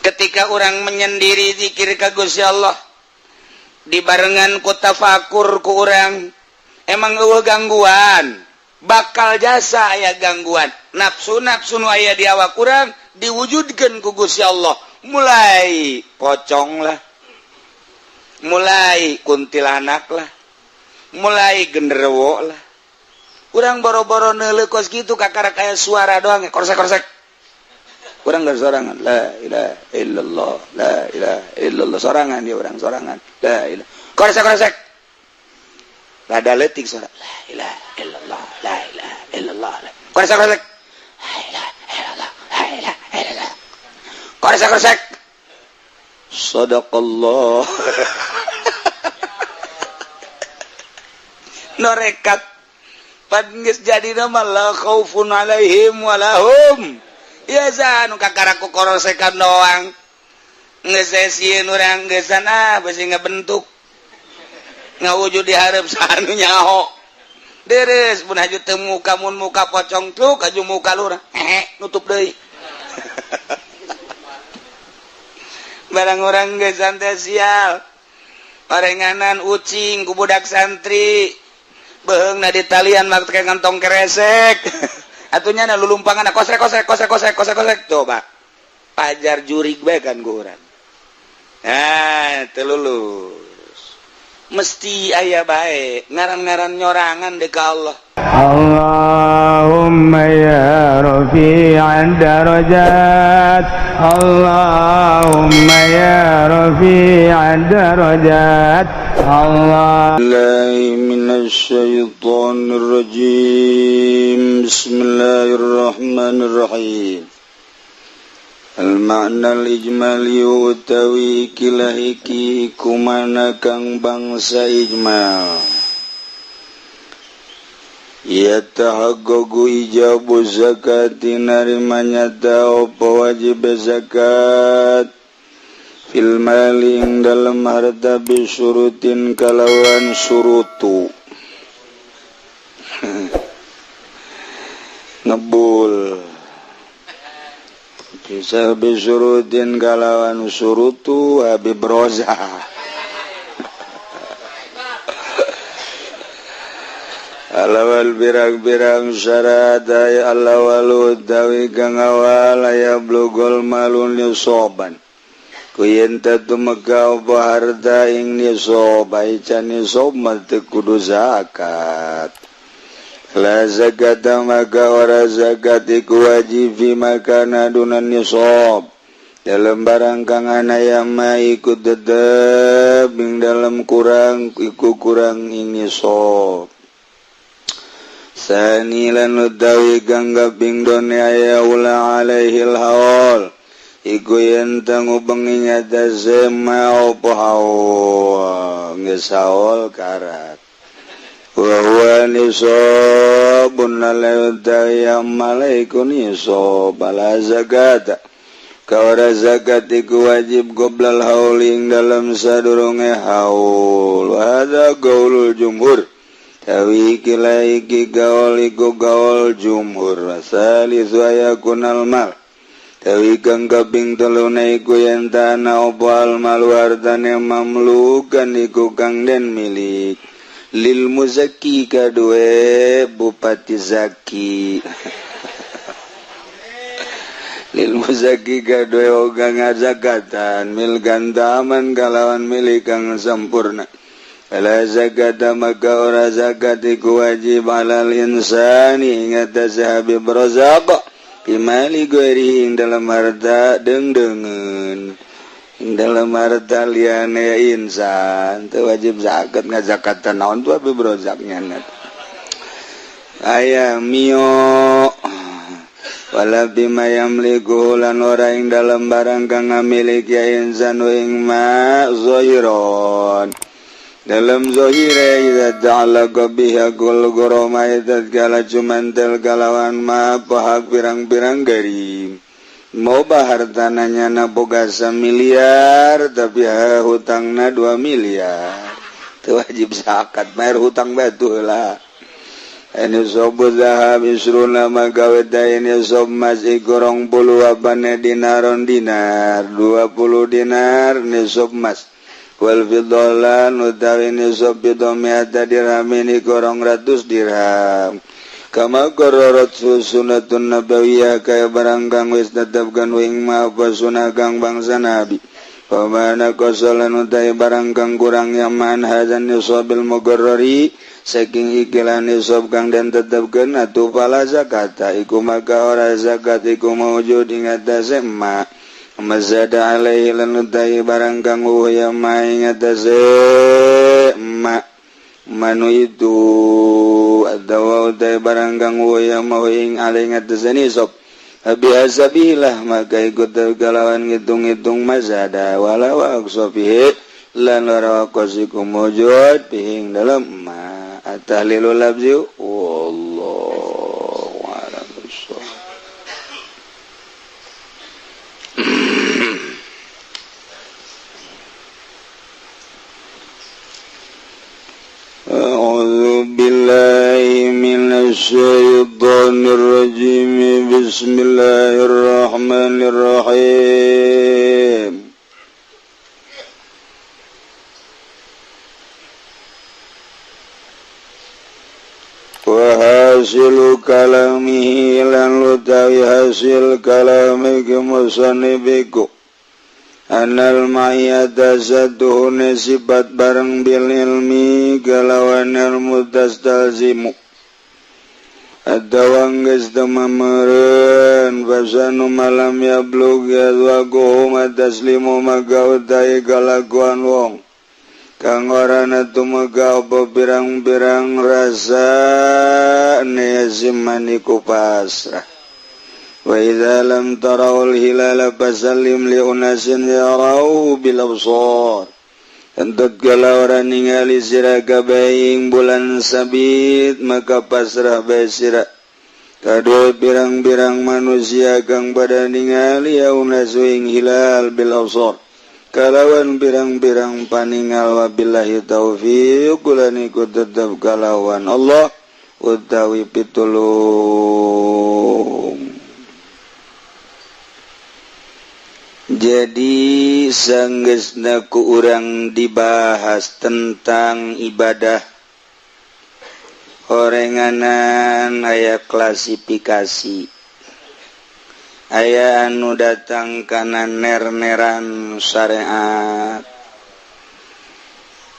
Ketika orang menyendiri zikir ka Gusti Allah dibarengan ku tafakur ku urang, emang euweuh gangguan, bakal jasa aya gangguan nafsu. Nafsu nu aya di awak urang diwujudkeun ku Gusti Allah, mulai pocong lah, mulai kuntilanak lah, mulai genderuwo lah. Kurang boro-boro neuleuh kos kitu, kakara kayak suara doang, korsek korsek. Kurang gak sorangan, la ilaha illallah, la ilaha illallah, sorangan dia, orang sorangan, la ilaha, korsek korsek, rada leutik suara, la ilaha illallah, la ilaha illallah, korsek korsek, la ilaha illallah, la ilaha illallah, korsek korsek, sadaqallah. Norekat pan geus jadi nama, la khaufun alaihim walahum ya. Nu kakara ku korosekan doang geus sieun urang geusan, ah, besi ngabentuk ngawujud di hareup saha nu nyaho. Deres pun haju teu muka, mun muka pocong truk haju muka lurah, hehe, nutup deui. Barang orang geusan teh sial, orenganan ucing ku budak santri, beheungna di talian make kantong keresek. Atunya na lulumpangan, kosrek kosrek kosrek kosrek kosrek kosrek, coba pajar jurig bae kan ku urang. Nah, teu lulus, mesti aya bae ngaran-ngaran nyorangan dek ka Allah. اللهم يا رفيع الدرجات، اللهم يا رفيع الدرجات، الله الله من الشيطان الرجيم. بسم الله الرحمن الرحيم. المعنى الإجمالي utawi ikilah iki kumana kang bangsa ijmal. Yatahaqqaqu ijabu zakati, narima nyata apa wajib zakat, fil mali ing dalem harta, bisyurutin kalawan surutu. Ngebul bisa bisyurutin kalawan surutu. Habib Roza alawal birang-birang syarat ay alawalu utawi kang awal aya blugol malun nisoban, ku yen teu tumeka apa harta ing nisob. Ai can nisob mah teu kudu zakat. La zakata, maka ora zakat iku wajib, fi makana dunan nisob, dalam barang kang ana ma iku tetep ing dalam kurang, iku kurang ing nisob. Sani lan utawi kang kaping done aya ula alaihil haul, iku yen ngubengi nyata sema apa haul, geus haul karat. Wa huwa nisabun utawi malaiku nisab. Bala zakat ka ora zakat iku wajib qoblal haul ing dalam sadurunge haul. Wa hadza qaulul jumhur, tawi iki iki gaul iku gaul jumhur. Salisu ayakunal mal, tawi kang kaping teluna iku yen tanah apa al mal hartane, mamlukan iku kang den milik, lil muzaki kadue bupati zaki, lil muzaki kadue oga ngazakatan, milkan taman kalawan milik kang sempurna. Fala zakata, maka ora zakat iku wajib, alal insani ing atase Habib Razak, fi mali ghairi ing dalam harta dengdengen, ing dalam harta liyane insan teu wajib zakat. Ngazakatan naon tuh Habib Razak nya aya mio. Wala bima yamliku lan ora ing dalam barang kang ngamiliki insan ing ma zahiron dalam zohire, idza ta'allaqa biha kul ghurama, idza kala cumantel kalawan ma apa hak pirang-pirang garim. Mau hartananya na boga miliar tapi ha, hutangna 2 miliar, teu wajib zakat, bayar hutang batu lah. Ini sobu zahab isruna maka ini sob mas iku 20 apane dinaron dinar 20 dinar nisab mas wal fiddolan utawi nisab fiddah mi'ata dirhamin iku 200 dirham kama qararat sunnatun nabawiyah kaya barang kang wis tetepkeun ing ma apa sunah kang bangsa nabi pamana kosolan utawi barang kang kurang yaman hadzan nisabil mugarrari saking ikilah nisab kang den tetepkeun atuh fala zakata iku maka ora zakat iku maujud ing atase ma mazada alaihi lan utawi barang kang ya ma ing atase ma manu itu atawa utawi barang kang ya ma ing alaihi atase nisab bihasabilah maka ikut kalawan ngitung-ngitung mazada wala wa aqsafihi lan ora qasiku mujud pihing dalam ma at-tahlilul lafzi wallahu a'lam bissawab. A'udzu billahi minasy syaithanir rajim. Bismillahirrahmanirrahim. Wa hasilu kalamihi lan utawi hasil kalami musannibiku anal ma'iyata satuhune sifat bareng bil ilmi kalawan ilmu tastalzimu atawang geus teu mameureun fasanu malam yablug yadwaguhum taslimu maka utawi kalakuan wong kang ora tumega apa pirang-pirang rasa neziman iku pasrah wa idza lam tarawul hilala fasallim li unasin yarauhu bil absar entut kala ora ningali sira kabeh bulan sabit maka pasrah bae sira kadue pirang-pirang manusia kang pada ningali ya unasu ing hilal bil absar kalawan pirang-pirang paningal wabillahi taufiq kula niku tetep kalawan Allah utawi pitulung. Jadi sanggeusna ku urang dibahas tentang ibadah horenganan aya klasifikasi aya anu datang kana ner-neran syariat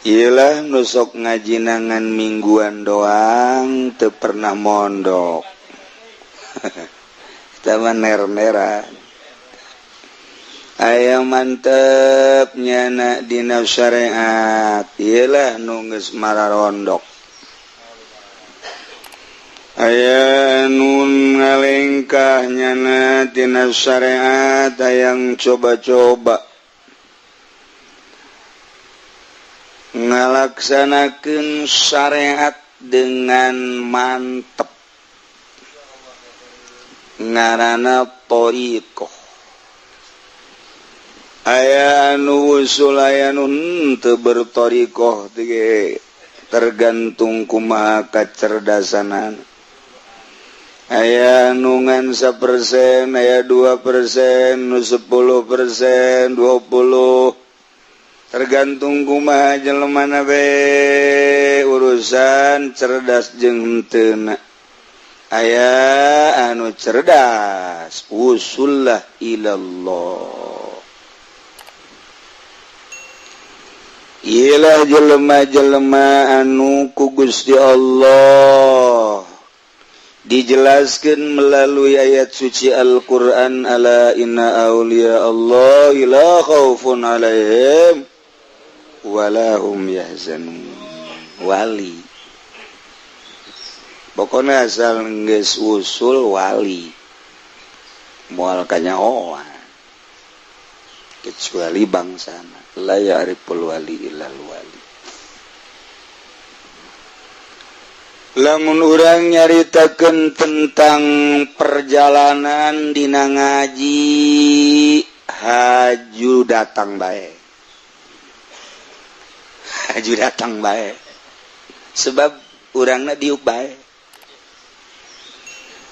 iyalah nu sok ngajinangan mingguan doang teu pernah mondok eta mah ner-neran aya mantep nyana dina syariat iyalah nu geus mararondok aya nun ngalengkah nyana tina syariat hayang coba-coba ngalaksanakeun syariat dengan mantep ngaranna thariqah aya anu usul aya nu henteu berthariqah tergantung kumaha kacerdasanana aya nu ngan 1%, aya 2%, nu 10%, 20, tergantung kumaha jelemana be urusan cerdas jeung henteuna. Aya anu cerdas usullah ilallah. Iyalah jelema-jelema anu ku Gusti Allah dijelaskan melalui ayat suci Al-Quran, ala inna awliya Allah la khaufun alaihim wala hum yahzanun. Wali pokoknya asal geus usul wali moal kanyahoan kecuali bangsana la ya'riful wali illal wali. Lamun urang nyaritakeun tentang perjalanan dina ngaji haju datang bae. Haju datang bae. Sebab urangna diuk bae.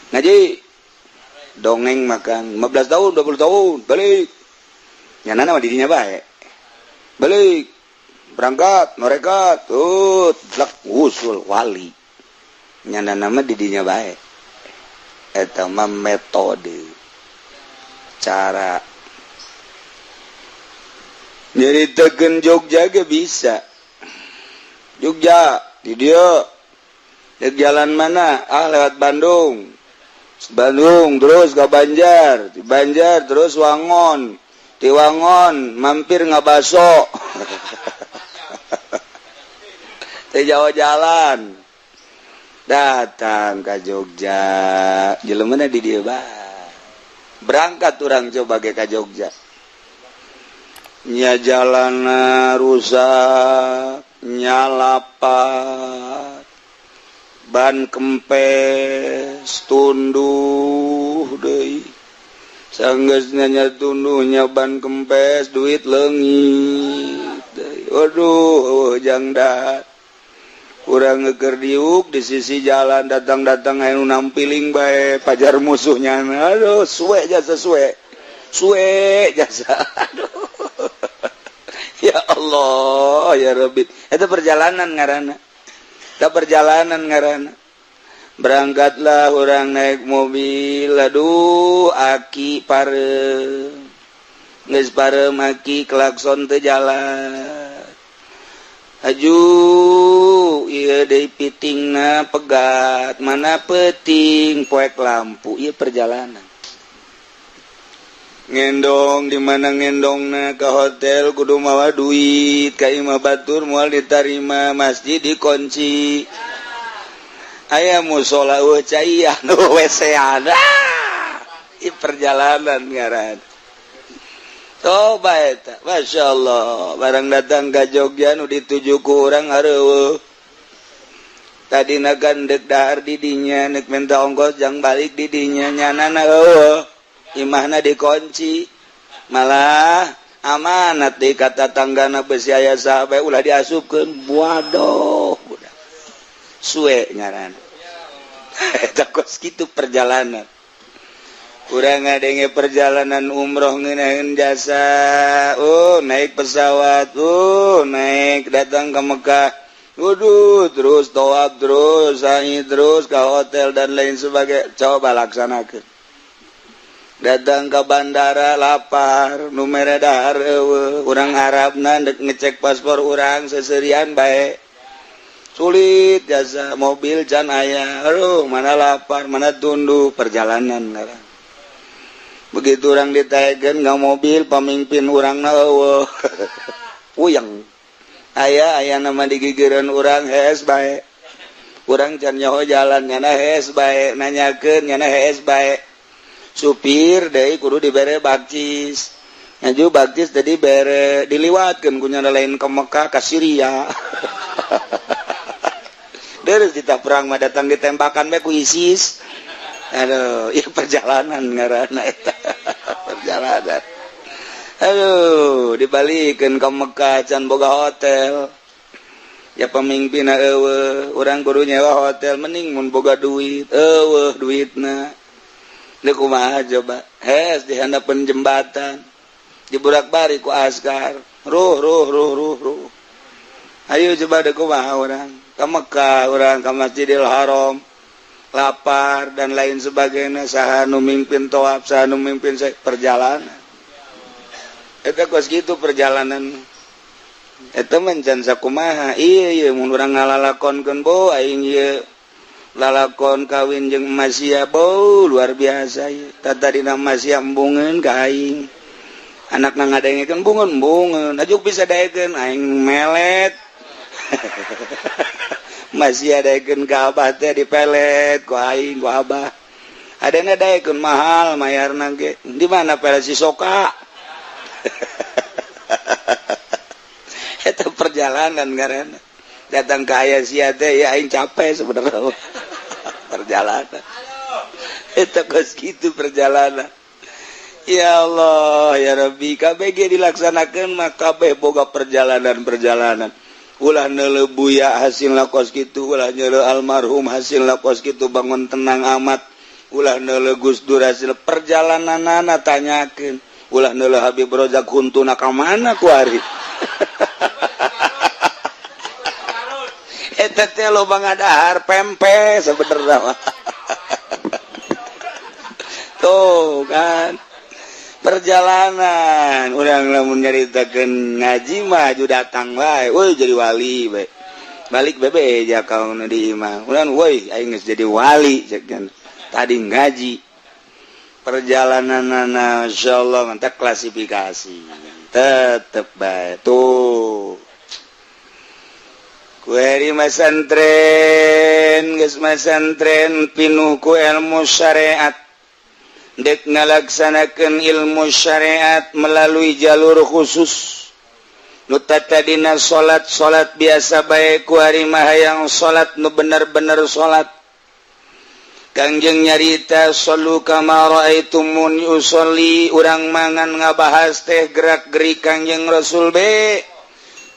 Ngaji dongeng makan 15 tahun 20 tahun balik. Nyana mah didinya bae. Balik berangkat mereka tuh tlak usul wali. Nyana nama didinya bae. Eta mah metode cara. Nyeritakeun Jogja ge bisa. Jogja di dieu dek jalan mana? Ah lewat Bandung. Bandung terus ke Banjar, di Banjar terus Wangon, di Wangon mampir ngabaso. Teh jauh jalan. Datang ke Jogja, jelemana di dieu bae. Berangkat urang coba ge ka Jogja. Nya jalana rusak, nyalapat, ban kempes, tunduh deui. Sanggeusna nya tunduhnya ban kempes, duit leungit deui. Waduh, jang dahar. Urang ngeukeun diuk di sisi jalan datang-datang anu nampiling bae pajar musuhnya. Aduh, suwe jasa suwe. Suwe jasa. Aduh. Ya Allah, ya Rabbi. Itu perjalanan ngaranna. Itu perjalanan ngaranna. Berangkatlah orang naik mobil, aduh aki pareum. Geus pareum aki klakson teu jalan. Aju ieu deui pitingna pegat, mana peuting poek lampu, ieu perjalanan. Ngendong di mana ngendongna ke hotel kudu mawa duit ka imah batur moal ditarima masjid dikunci aya musola eueuh caian WC-an. Ah, perjalanan ngaran. Coba eta, Masya Allah, barang datang ka Jogja nu dituju ku urang areueuh. Tadina kan dek dahar di dinya, nek minta ongkos jang balik di dinya, nyanana eueuh. Imahna dikunci, malah amanat di kata tanggana besi aya sahabat ulah diasupkeun. Waduh, budak. Suwe ngaran. Eta kos kitu perjalanan. Urang ngadenge perjalanan umroh ngeunaheun jasa, oh naik pesawat, oh naik datang ke Mekah, waduh terus tawaf terus, sa'i terus ke hotel dan lain sebagainya. Coba laksanakeun. Datang ke bandara lapar, nu mere dahar eueuh, urang Arabna dek ngecek paspor urang seserian bae. Sulit jasa mobil can aya, aduh mana lapar, mana tunduh perjalanan ngaran. Begitu orang ditaekeun ka mobil pamimpin urangna eueuh. Puyeng. Aya aya nama digigireun urang hees bae. Urang can nyaho jalan nyana hees bae, nanyakeun nyana hees bae. Supir deui kudu dibere bakcis. Ngaju bakcis tadi bere diliwatkeun ku nyana lain ke Mekah ka Syria. Deres kita perang mah datang ditembakan bae ku ISIS. Aduh, ieu perjalanan ngaranna eta. Perjalanan. Aduh, dibalikeun ka Mekah can boga hotel. Ya pemimpinna eueuh, urang kudu nyewa hotel mending mun boga duit, eueuh duitna. Deuk kumaha coba? Hes di handapeun jembatan. Diburak-bari ku askar. Ruh ruh ruh ruh ruh. Ayo coba deuk kumaha urang? Ka Mekah urang ka Masjidil Haram. Lapar dan lain sebagainya, saha nu mimpin tawaf, saha nu mimpin perjalanan. Eta kos kitu perjalanan. Eta mencan sakumaha. Iya ieu mun urang ngalalakonkeun bo aing ieu lalakon kawin jeung Masia bo luar biasa ieu. Tadina Masia embungeun ka aing. Anakna ngadengekeun bungeun-bungeun, ajuk bisa daekeun aing melet. Masih daekeun ka abah teh dipelet ku aing ku abah. Adana daekeun mahal mayarna ge. Di mana pelet si soka? Eta perjalanan ngaranna. Datang ke aya sia teh ya aing capek sebenarnya. Perjalanan. Eta geus kitu perjalanan. Ya Allah ya Rabbi, KBG dilaksanakeun mah kabeh boga perjalanan-perjalanan. Ulah neuleuh buya hasilna kos kitu, ulah neuleuh almarhum hasilna kos kitu, bangun tenang amat. Ulah neuleuh Gus Dur hasil perjalananana tanyakeun. Ulah neuleuh Habib Rozak huntuna ka mana kuari. Eta teh loba ngadahar pempe sebenarnya mah. Tuh kan. Perjalanan urang lamun nyaritakeun ngaji mah aju datang wae, woi jadi wali bae. Balik bebe ja kaum di imah. Urang woi aing geus jadi wali cek tadi ngaji. Perjalananana insyaallah mantap klasifikasi. Tetep bae tuh. Kueri masantren geus masantren pinuh ku ilmu syariat. Dek ngalaksanakeun ilmu syariat melalui jalur khusus. Nu tadina salat-salat biasa bae ku ari mah hayang salat nu bener-bener salat. Kangjeng nyarita sallu kama raaitumuni usolli, urang mangan ngabahas teh gerak-gerik Kangjeng Rasul be.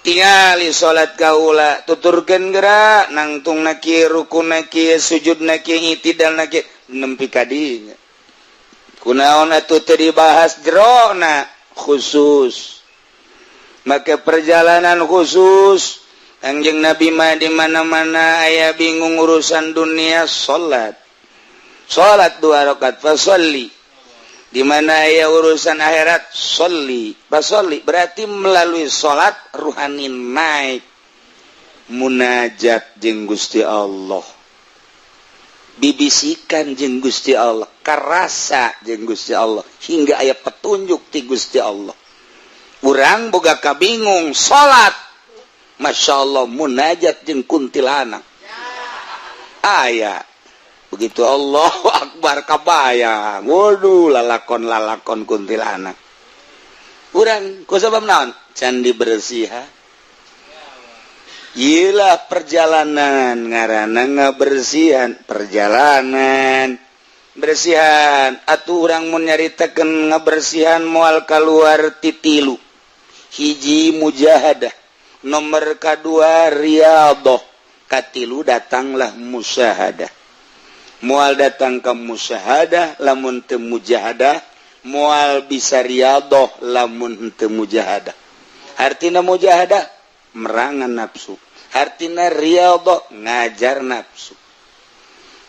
Tingali salat kaula tuturkeun gerak nangtung na kieu rukun na kieu sujud na kieu itidal na kieu nempi ka dinya. Kunaon atuh teu dibahas jerona khusus. Maka perjalanan khusus Kangjeng Nabi mah di mana-mana aya bingung urusan dunia salat. Salat 2 rakaat fasholli. Di mana aya urusan akhirat sholli. Fasholli berarti melalui salat ruhani naik munajat jeung Gusti Allah. Bibisikan jeung Gusti Allah, karasa jeung Gusti Allah hingga aya petunjuk ti Gusti Allah. Urang boga kabingung salat, Masya Allah munajat jeung kuntilanak. Aya begitu Allahu Akbar kabayang, waduh lalakon-lalakon kuntilanak. Urang ku sabab naon? Can dibersihan. Iyalah perjalanan ngaranna ngabersihan perjalanan bersihan atuh urang mun nyaritakeun ngabersihan moal kaluar ti tilu. Hiji mujahadah, nomor kadua riyadhah, katilu datanglah musyahadah. Moal datang ka musyahadah lamun teu mujahadah, moal bisa riyadhah lamun teu mujahadah. Artina mujahadah merangan nafsu, hartina riyadhah ngajar nafsu.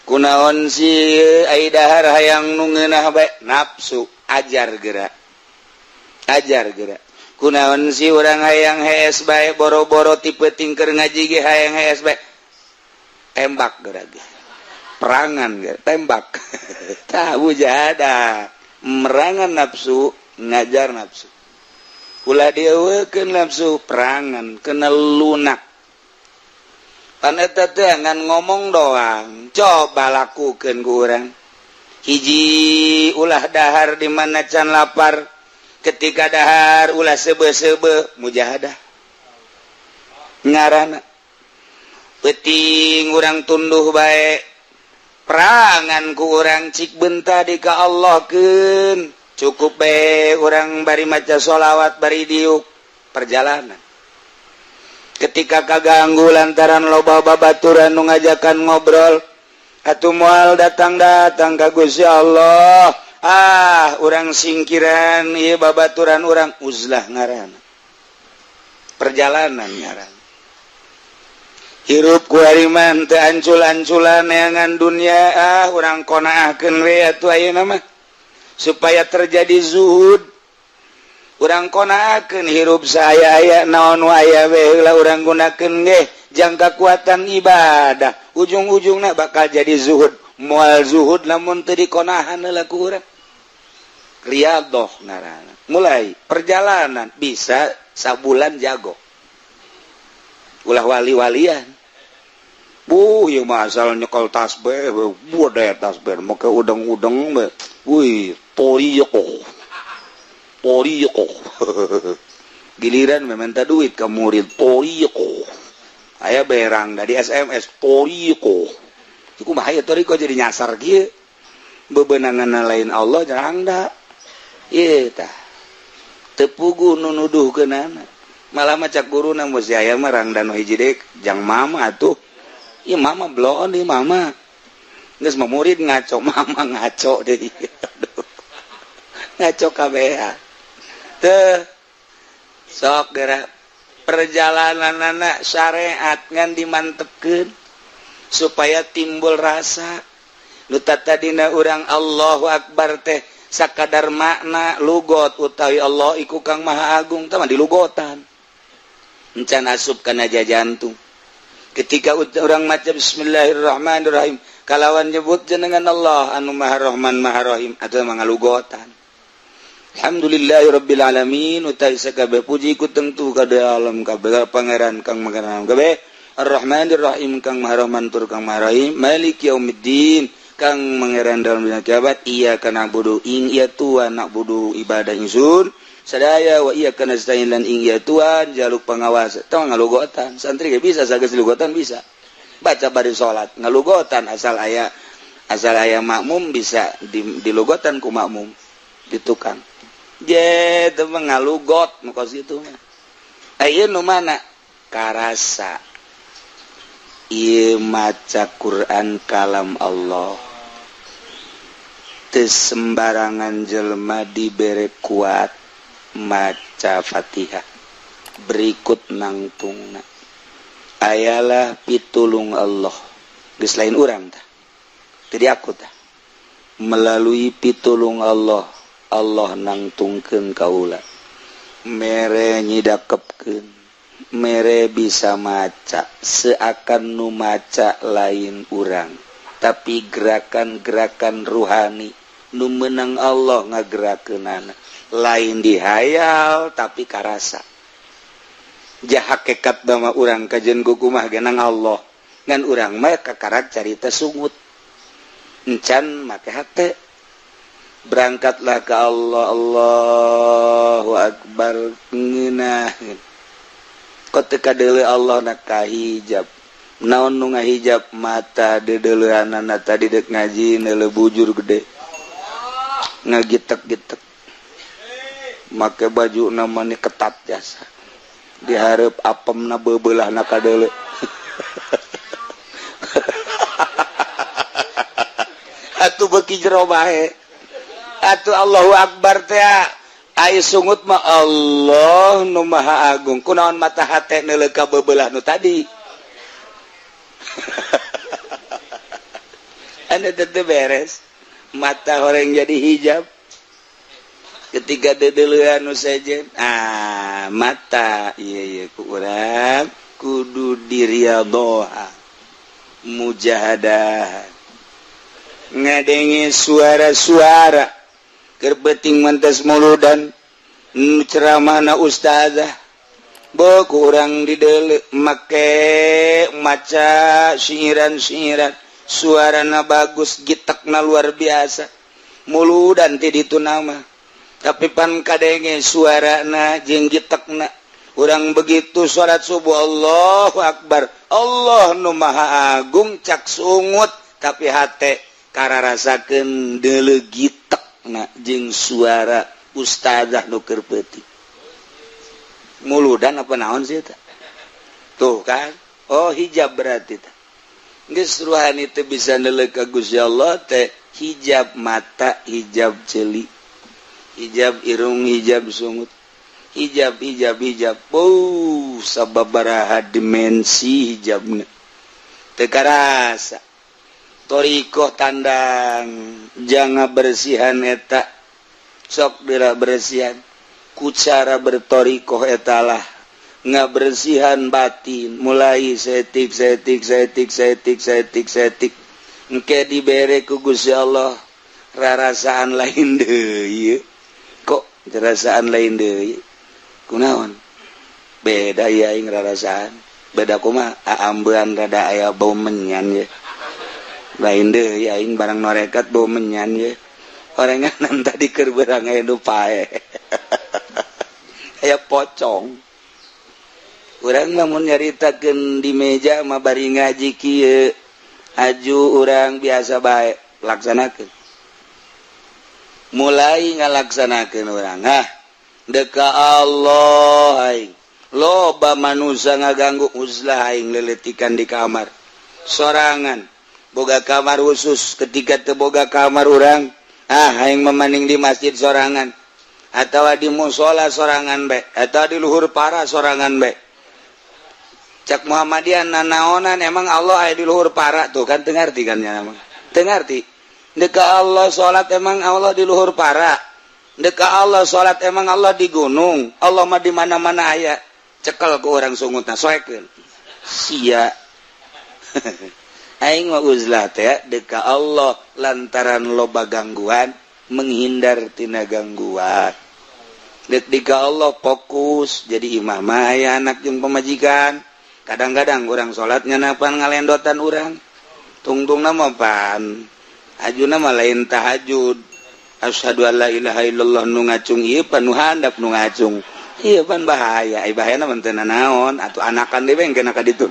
Kunaon si ai dahar hayang nu ngeunah bae nafsu ajar gerak, ajar gerak. Kunaon si urang hayang hees bae boro-boro tipe tingker ngaji ge hayang hees bae tembak gerak ge. Perangan ge tembak. Tah mujahadah merangan nafsu ngajar nafsu. Ulah dieuwekeun nafsu perangan kena lunak. Pan eta teh ngan ngomong doang, coba lakukeun ku urang. Hiji ulah dahar di mana can lapar, ketika dahar ulah seube-seube mujahadah. Ngaranna peuting urang tunduh bae, perangan ku urang cik benta di ka Allahkeun. Cukup bae urang bari maca sholawat bari diuk perjalanan. Ketika kaganggu lantaran loba babaturan nu ngajakan ngobrol atuh moal datang-datang ka Gusti Allah. Ah, urang singkiran ieu babaturan urang uzlah ngaranna. Perjalanan ngaranna. Hirup ku ari mah teu ancul-anculan neangan dunia, ah urang qonaahkeun we atuh ayeuna mah. Supaya terjadi zuhud urang qonaahkeun hirup saaya-aya naon nu aya we heula urang gunakeun ge jang kakuatan ibadah ujung-ujungna bakal jadi zuhud. Moal zuhud lamun teu dikonahan heula ku urang. Riyadhah ngaranna. Mulai perjalanan bisa sabulan jago. Ulah wali-walian. Buh, ieu mah asal nyekel tasbih, budaya tasbih, make udeng-udeng we. Wih, toriqoh. Toriqoh. Giliran meminta duit ke murid toriqoh. Aya berang dari SMS toriqoh. Iku mah aya toriqoh jadi nyasar kieu. Bebenangan lain Allah jarangda. Ieu tah. Teu puguh nu nuduhkeunana. Malah mah cak guruna mun si aya mah rangda nu hiji deui jang mama atuh. Ieu mama bloon ieu mama. Geus mah murid ngaco, mama ngaco deui. Ngaco kabeh. Teu sok geura perjalanan anak syariat ngan dimantepkeun supaya timbul rasa. Nu tadina urang Allahu Akbar teh sakadar makna lugot, utawi Allah iku kang maha agung tah di lugotan, encan asup kana jantung. Ketika orang maca bismillahirrahmanirrahim kalawan nyebut jenengan Allah anu maha rahman maha rahim atau mangalugotan. Alhamdulillahirabbil alamin, utawi sakabeh puji ku tentu kada alam kabeh pangeran kang pangeran kabeh, Ar-Rahmanir Rahim kang maha rahman tur kang maha rahim, Malik yaumiddin kang pangeran dalam dina kiamat, iyyaka na'budu ing iya tuan na'budu ibadah ingsun sadaya, wa iyyaka nasta'in lan ing iya tuan jaluk pengawas. Tong ngalugotan santri ge bisa, sageus lugotan bisa baca bari salat ngalugotan, asal aya makmum bisa di, dilugotan ku makmum di tukang je teu ngalugot nu kos kitu mah. Aya nu mana karasa ieu maca Quran kalam Allah, teu sembarangan jelema dibere kuat maca Fatihah. Berikut nangtungna ayalah pitulung Allah, geus lain urang tah, jadi aku tah melalui pitulung Allah, Allah nangtungkeun kaula, mere nyidakepkeun, mere bisa maca seakan nu maca lain urang, tapi gerakan-gerakan ruhani nu menang Allah ngagerakeunana, lain dihayal tapi karasa. Jah hakekat nama urang kajen kukumah genang Allah, ngan urang mah kakarak carita sungut encan make hate. Berangkatlah ke Allah, Allahu Akbar, ngeunah kok teu kadeuleu Allah na kahijab. Naon nu ngahijab? Mata deudeuleunana tadi dek ngaji neuleu bujur gede ngagitek-gitek, make baju namanya ketat jasa diharap apem na beubelah na kadeuleu. Atuh beuki jero bae atuh Allahu Akbar teh. Ai sungut mah Allah nu Maha Agung, kunaon mata hate neuleu ka beubelah nu tadi? Anu teu beres, mata orang jadi hijab ketika deudeuleun nu sejen. Ah, mata ieu ieu ku urang kudu diriadhoha, mujahadah, ngadenge suara-suara keur peuting mantas muludan ceramahna ustazah bo kurang dideuleu, make maca singiran-singiran, suarana bagus, gitekna luar biasa, muludan ti ditu nama, tapi pan kadenge suarana jeung gitekna urang. Begitu salat subuh, Allahu Akbar, Allah nu Maha Agung cak sungut, tapi hate kararasakeun deuleu gitekna jeung suara ustazah nu keur peuting muludan apa naon sih eta tuh kan. Oh, hijab berarti teh geus ruhani teu bisa neuleuh ka Gusti Allah teh, hijab mata, hijab ceuli, hijab irung, hijab sungut, hijab hijab hijab. Oh, sababaraha dimensi hijabna teu karasa. Torikoh tandang jangan bersihan eta sok dira bersihan ku cara bertorikoh etalah ngabersihan batin, mulai setik setik setik setik setik setik, engke dibere ku Gusti Allah rarasaan lain deui. Kok rarasaan lain deui, kunaon beda ya aing rarasaan beda? Kumaha aambean rada aya bau menyan ye, lain deui aing barang norekat bau menyan ye. Orenganan tadi keur beurang aya nu pae, aya pocong. Urang mah mun nyaritakeun di meja mah bari ngaji kieu aju urang biasa bae laksanakeun, mulai ngalaksanakeun urang, ah deka Allah aing loba manusia ngaganggu, uzlah aing leletikan di kamar sorangan. Boga kamar khusus. Ketika teu boga kamar urang, ah, hayang memaning di masjid sorangan atau di musola sorangan bae atau di luhur para sorangan bae. Cak Muhammadiyah, nanaonan emang Allah aya di luhur para? Tuh kan teu ngarti kan nya, emang teu ngarti. Deka Allah salat, emang Allah di luhur para? Deka Allah salat, emang Allah di gunung? Allah mah di mana-mana aya. Cekel ku urang sungutna, soekeun sia. Aing mah uzlah teh deka Allah lantaran loba gangguan, menghindar tina gangguan. Dek dika Allah fokus jadi imam mah aya anak jeung pamajikan. Kadang-kadang urang salatnya napan ngalendotan urang tungtung nama pan ajuna mah lain tahajud. Asyhadu alla ilaha illallah, nu ngacung ieu pan, nu handap nu ngacung ieu pan. Bahaya ai, bahayana mah teu naon atuh, anakan deui kena ka ditu.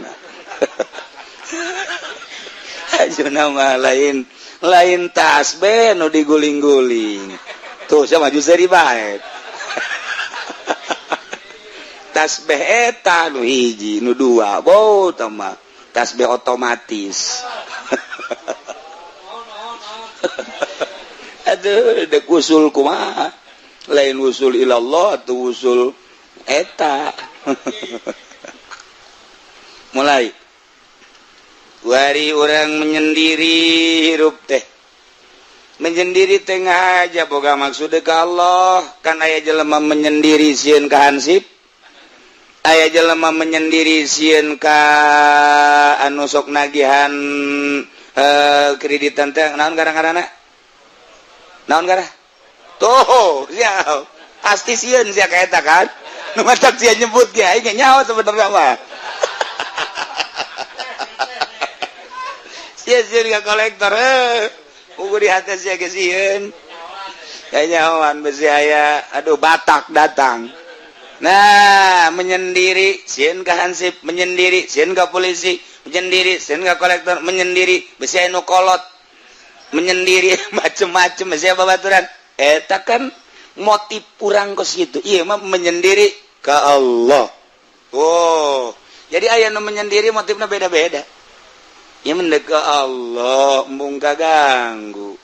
Ajuna mah lain lain tasbih nu diguling-guling tuh, saya maju seri bae. Tasbih eta nu hiji, nu dua bo mah tasbih otomatis. Aduh, dek usul kumaha? Lain usul ilallah atau usul eta. Mulai wari urang menyendiri, hirup teh menyendiri tengah aja boga maksud ke Allah. Kan aya jelema menyendiri sieun ka hansip, aya jelema menyendiri sieun ka anu sok nagihan kreditan teh. Naon gara-garana? Naon gara tuh? Sia pasti sieun sia ka eta kan. Nu matak sia nyebut ge aing ge nyaho sebenarnya mah. Sia sieun ka kolektor, eh ugu di hati sia ge sieun. Kanyahoan besi aya, aduh, Batak datang. Nah, menyendiri sieun ka hansip, menyendiri sieun ka polisi, menyendiri sieun ka kolektor, menyendiri besi anu kolot, menyendiri macem-macem besi babaturan. Eta kan motif urang kos gitu. Ieu mah menyendiri ka Allah. Oh, jadi aya nu menyendiri motifna beda-beda. Ieu mendek ka Allah, embung kaganggu.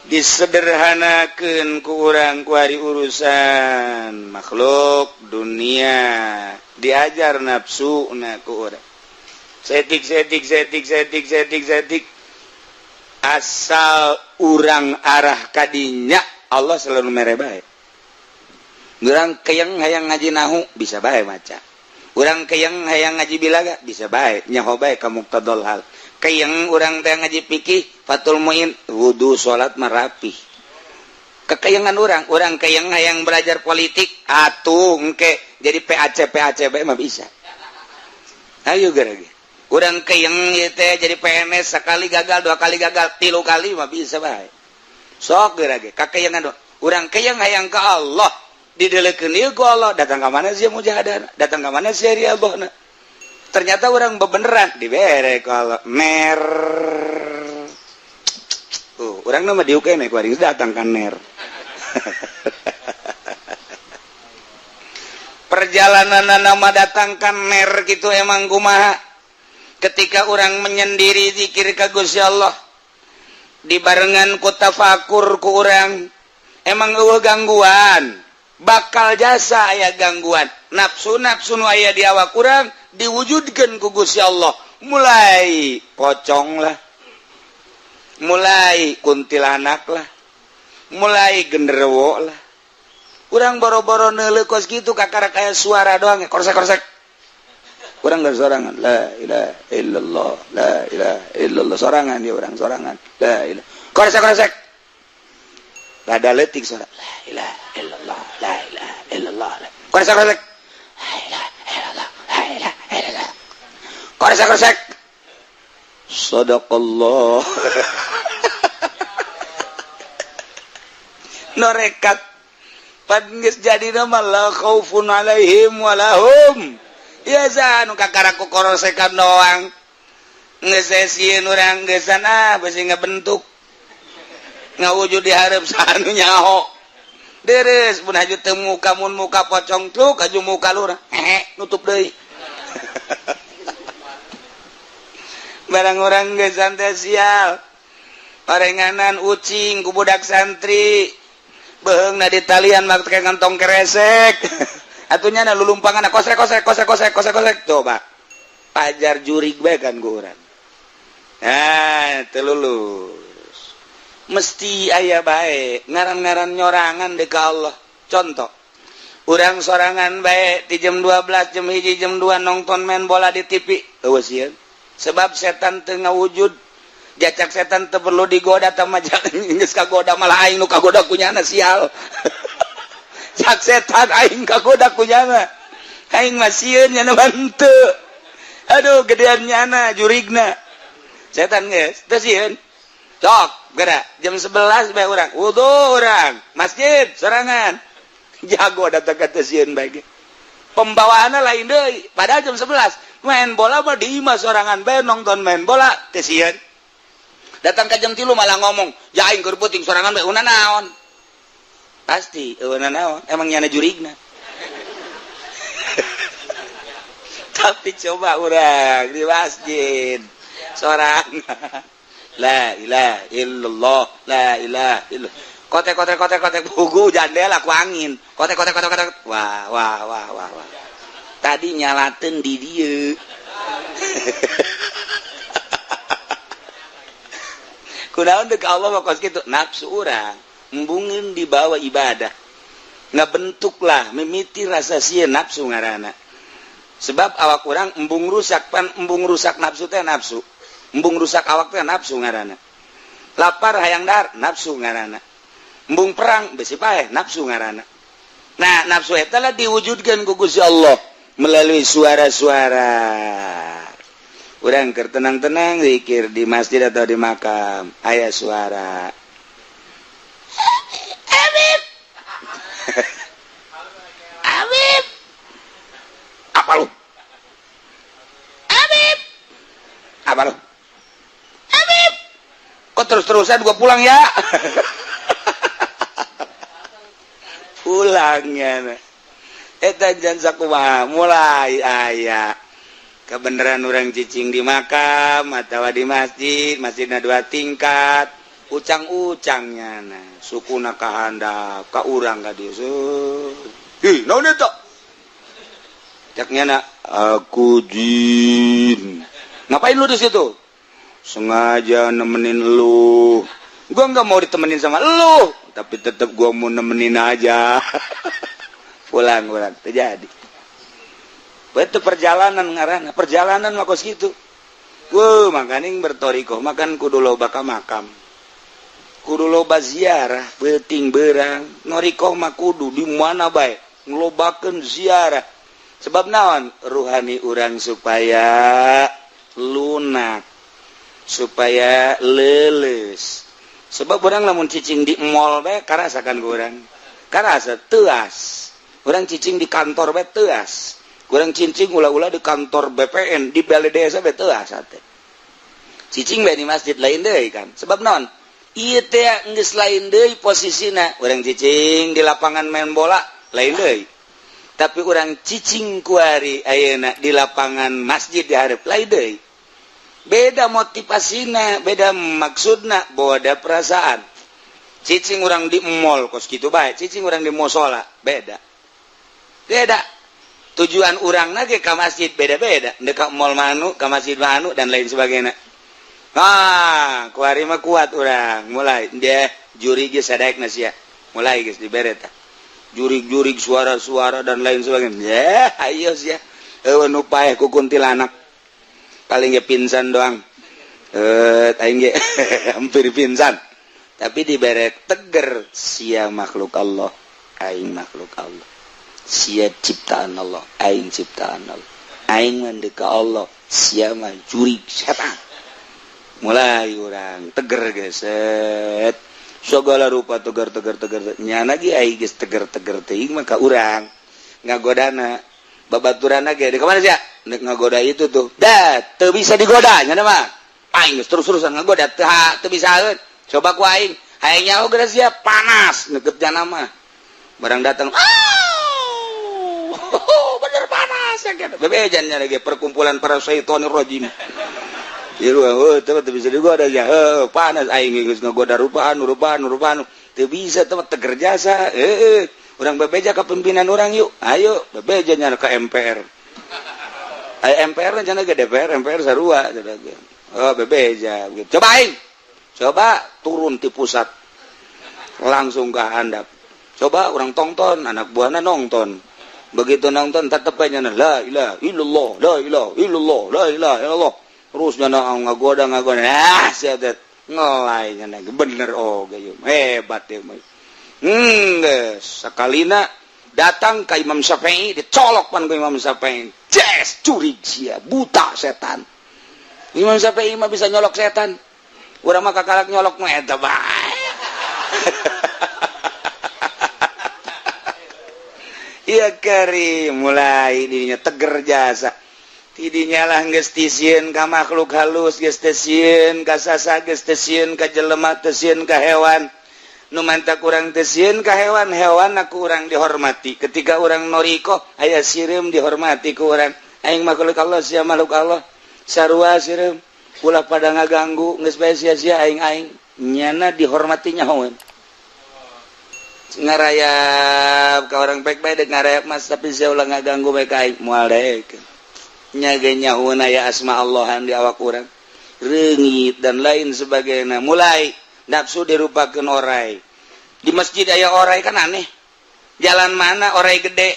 Disederhanakan ku urang kuari urusan makhluk dunia, diajar nafsu na ku urang setik setik setik setik setik setik, asal urang arah kadinya Allah selalu mere bae. Urang keyeng hayang ngaji nahu, bisa bae maca. Urang keyeng hayang ngaji bilaga, bisa bae nyaho bae ka muqtadal hal. Keyeng urang teh ngaji fikih Fathul Muin, wudu salat marapih kekeyengan urang. Urang keyeng hayang belajar politik atuh engke jadi PAC PAC bae mah bisa. Ayo gara urang keyeng ieu teh jadi PNS, sekali gagal, dua kali gagal, tilu kali mah bisa bae. Sok geura ge kakeyengan. Urang keyeng hayang ka Allah, didelekeun ieu ku Allah. Datang ka mana sih mujahadah? Datang ka mana sih riyadhahna? Ternyata orang bebeneran dibere kalau ner tuh orang nama diuk nih kuari datang kan ner. Perjalanan nama datangkan ner gitu. Emang kumaha ketika orang menyendiri zikir ka Gusti Allah dibarengan ku tafakur ku urang, emang eueuh gangguan? Bakal jasa aya gangguan nafsu. Nafsu nu aya di awak urang diwujudkan ku Gusti Allah, mulai pocong lah, mulai kuntilanak lah, mulai genderuwo lah. Urang boro-boro neuleuh kos kitu, kakara kayak suara doang, korsek korsek. Urang gak sorangan, la ilaha illallah, la ilaha illallah, sorangan ya, urang sorangan, la ilaha, korsek korsek, rada leutik suara, la ilaha illallah, la ilaha illallah, korsek korsek, la ilaha illallah, la ilaha illallah, korsek korsek, sadaqallah. Norekat pan geus jadi nama la khaufun alaihim walahum ya nu kakara ku korosekan doang geus sieun urang geusan. Ah, besi ngabentuk ngawujud di hareup sanu nyaho deres pun haju teu muka, mun muka pocong truk haju muka lurah, hehe, nutup deui. Barang urang geus santai sial. Parenganan ucing ku budak santri. Beheungna di talian make kantong keresek. Atunya na lulumpangan kosrek kosrek kosrek kosrek kosrek kosrek, coba. Pajar jurig bae kan ku urang. Nah, teu lulus. Mesti aya bae ngaran-ngaran nyorangan deuk ka Allah. Contoh, urang sorangan bae di jam 12, jam 1, jam 2 nonton main bola di TV. Euweuh sieun. Sebab setan teu ngawujud. Jacak setan teu perlu digoda tah, geus kagoda, malah aing nu kagoda kunyana, sial. Cak setan aing kagoda kunyana. Aing mah sieun, nyana henteu. Aduh, gedean nyana jurigna. Setan geus teu sieun. Sok, gerak jam 11 bae urang. Wudu urang, masjid sorangan. Jago datang ka teu sieun bae ge. Pembawaanna lain deui, padahal jam 11 main bola mah di imah sorangan bae nonton main bola teu sieun. Datang ke jam 3 malah ngomong, "Ya aing keur peuting sorangan bae una naon?" Pasti eueuna naon, emang nyana jurigna. Tapi coba urang di masjid sorangan. La ilaha illallah, la ilaha illallah. Kotek kotek kotek kotek bugu jandela ku angin. Kotek kotek kotek kotek. Wah wah wah wah wah. Tadi nyalateun di dieu. Kunaon deuk Allah mah kos kitu, nafsu urang embungin dibawa ibadah. Ngabentuklah mimiti rasa sieun nafsu ngaranna. Sebab awak urang embung rusak, pan embung rusak nafsu teh nafsu. Embung rusak awak teh nafsu ngaranna. Lapar hayang dahar nafsu ngaranna. Embung perang besi paeh nafsu ngaranna. Nah, nafsu eta lah diwujudkeun ku Gusti Allah melalui suara-suara. Urang keur tenang-tenang zikir di masjid atau di makam, aya suara. Habib. Habib. Apa lu? Habib. Apa lu? Habib. Kok terus-terusan gua pulang ya? Pulangnya. Eta jan sakumaha mulai aya kebenaran orang cicing di makam atau di masjid, masjidna dua tingkat, ucang-ucangnya nah sukuna kahandap ka urang ka dieu. Ih, naon eta? Cak nyana, aku jin. Ngapain lu di situ? Sengaja nemenin lu. Gua nggak mau ditemenin sama lu, tapi tetap gua mau nemenin aja. Pulang urang terjadi. Itu perjalanan ngaranna, perjalanan mah kos kitu. Wuh, makaning bertorikoh makan kudu loba ka makam. Kudu loba ziarah, beuting beurang. Norikoh mah kudu di mana bae ngelobakeun ziarah. Sebab naon? Ruhani urang supaya lunak, supaya leuleus. Sebab urang lamun cicing di mall bae karasakan ku urang. Karasa teuas. Urang cicing di kantor bae teuas. Kurang cincing ulah-ulah di kantor BPN di balai desa bae teuas teh. Cicing bae di masjid lain deui kan. Sebab naon? Ieu teh geus lain deui posisina. Urang cicing di lapangan main bola lain deui. Tapi urang cicing kuari ayeuna di lapangan masjid di hareup lain deui. Beda motivasina, beda maksudna, beda perasaan. Cicing urang di mall kos kitu bae, cicing urang di musola beda. Beda. Tujuan urang lagi ke masjid beda-beda, dekat mall manu, ke masjid manu dan lain sebagainya. Ah, kuari mah kuat urang, mulai dia juri geus sadaek sia. Mulai geus dibere tah. Jurig-jurig suara-suara dan lain sebagainya. Ya, ayo sia. Eueuh nu paeh ku kuntilanak. Paling ge pingsan doang. Aing ge hampir pingsan. Tapi dibere teger sia makhluk Allah, aing makhluk Allah. Sia ciptaan Allah, aing ciptaan Allah. Aing mah deuk ka Allah, sia mah jurig setan. Mulai urang teger geus. Segala rupa tegar tegar tegar. Nyana ge aing geus teger-teger teuing mah ka urang. Ngagodana babaturanna ge di mana sia? Nek ngagoda itu tuh. Dah, teu bisa digoda nyana mah. Aing geus terus-terusan ngagoda teu teu bisaeun. Coba ku aing, hayang nyaho geus sia panas neukeut jana mah. Barang datang, bener panas ya kan. Bebejannya lagi perkumpulan para syaitonir rajim. Iya, teu bisa digoda ya. Heuh, panas aing geus ngagoda rupaan, rupaan, rupaan. Teu bisa teh, teger jasa. Heeh. Urang bebeja ka pimpinan urang yuk. Ayo, bebeja nya ka MPR. Aya MPR cenah ge DPR, MPR sarua cenah ge. Oh, bebeja. Coba aing. Coba turun ti pusat. Langsung ke handap. Coba urang tongton, anak buahna nonton. Begitu nonton tetep aja, la ilaha illallah, la ilaha illallah, la ilaha illallah. Terus nyana ngagoda ngagoda, ah, sia teh ngelai nyana bener. Oh, ieu hebat ya mah. Geus sakalina datang ka Imam Syafi'i, dicolok pan ku Imam Syafi'i. Jes curig sia, buta setan. Imam Syafi'i mah bisa nyolok setan. Urang mah kakalak nyolok mah eta bae. Iya kari mulai dirinya teger jasa. Tidinya lah geus tisieun ka makhluk halus, geus teu sieun ka sasa, geus teu sieun ka jelema, teu sieun ka hewan. Nu manta kurang teu sieun ka hewan, hewan aku urang dihormati. Ketika urang noriko aya sireum, dihormati ku urang. Aing makhluk Allah, sia makhluk Allah. Sarua sireum. Ulah pada ngaganggu, geus bae sia-sia aing aing. Nyana dihormati nyahoeun. Ngarayap ka orang baik bae dek ngarayap mas, tapi sia ulah ngaganggu bae ka aing, moal daekeun. Nyage nyahoeun aya asma Allahan di awak urang. Reungit dan lain sebagainya. Mulai nafsu dirupakeun orai. Di masjid aya orai kan aneh. Jalan mana orai gede?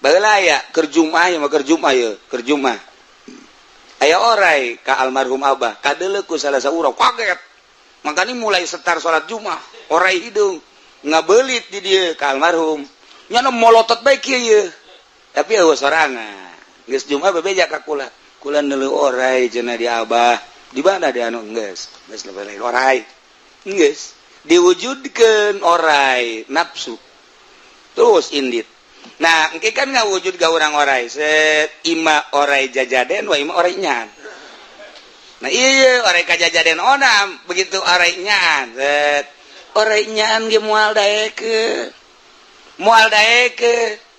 Baheula aya keur Jumaah ya mah, keur Jumaah ya, keur Jumaah. Aya orai ka almarhum Abah, kadeuleu ku salah saurang kaget. Makanya mulai setar salat Jumaah, orai hidung ngabelit di dieu ka almarhum. Nyana molotot bae kieu ye. Tapi eueuh sorangan. Geus Jumaah bebeja ka kula. Kula neuleuh orai cenah di Abah. Di mana di anu geus? Geus lain orai. Geus diwujudkeun orai nafsu. Terus indit. Nah, engke kan ngawujud ga urang orai. Set ima orai jajaden wa ima orai nyaan. Nah, iya orai ka jajaden onam, begitu orai nyaan. Set orai nyaan ge moal daekeun. Moal daekeun.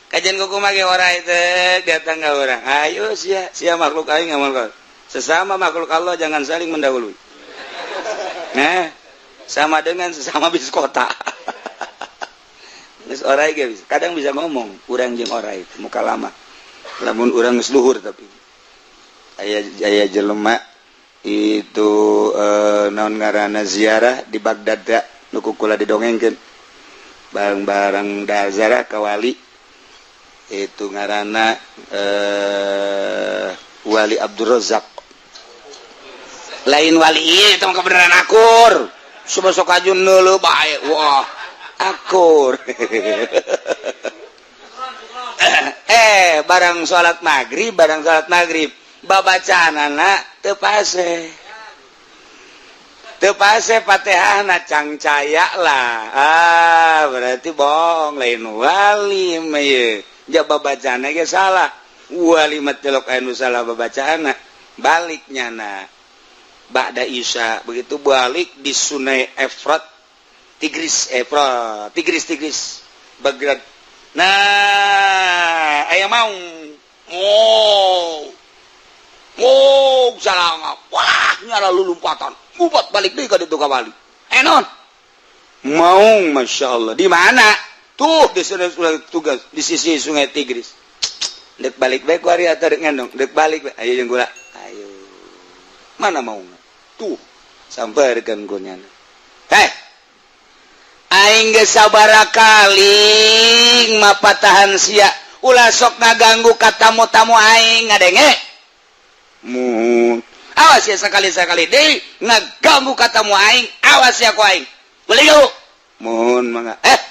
Kajian kuku mage orai teh datang ka urang. Ayo sia, sia makhluk aing ngamal. Sesama makhluk Allah jangan saling mendahului. Nah, sama dengan sesama bis kota. Geus orai ge bisa. Kadang bisa ngomong urang jeung orai muka lama. Lamun urang geus luhur, tapi aya aya jelema itu naon ngaranna, ziarah di Baghdad da, nu ku kula didongengkeun. Barang-barang da ziarah ka wali itu ngaranna Wali Abdul Razak, lain wali ieu, itu mah kebenaran akur. Coba sok aju neuleuh bae, wah, akur. Barang salat maghrib, barang salat maghrib, babacaanana teu pase, teu pase, Fatihahna cangcaya lah. Ah, berarti bohong, lain wali mah ieu. Ja babacaanna ge salah. Wali mah telok anu salah babacaanna. Balik nyana ba'da Isya, begitu balik di Sungai Efrat, Tigris, Efrat, Tigris, Tigris, Baghdad. Nah, aya maung. Oh. Oh, salah. Wah, nyala lulumpatan. Ngubat balik deui ka ditu ka wali. Eh, non. Maung, masya Allah. Di mana? Tuh di sungai tugas di sisi Sungai Tigris. Dek balik bae ku ari atau dek ngendong? Dek balik bae. Ayo jeung kula. Ayo. Mana maung? Tuh, sampeurkeun ku nyana. Heh. Aing geus sabaraha kali mapatahan sia. Ulah sok ngaganggu ka tamu-tamu aing, ngadenge. Mun awas ya, sekali-sekali deui ngaganggu ka tamu aing, awas ya ku aing. Beli yuk. Mohon mangga. Eh,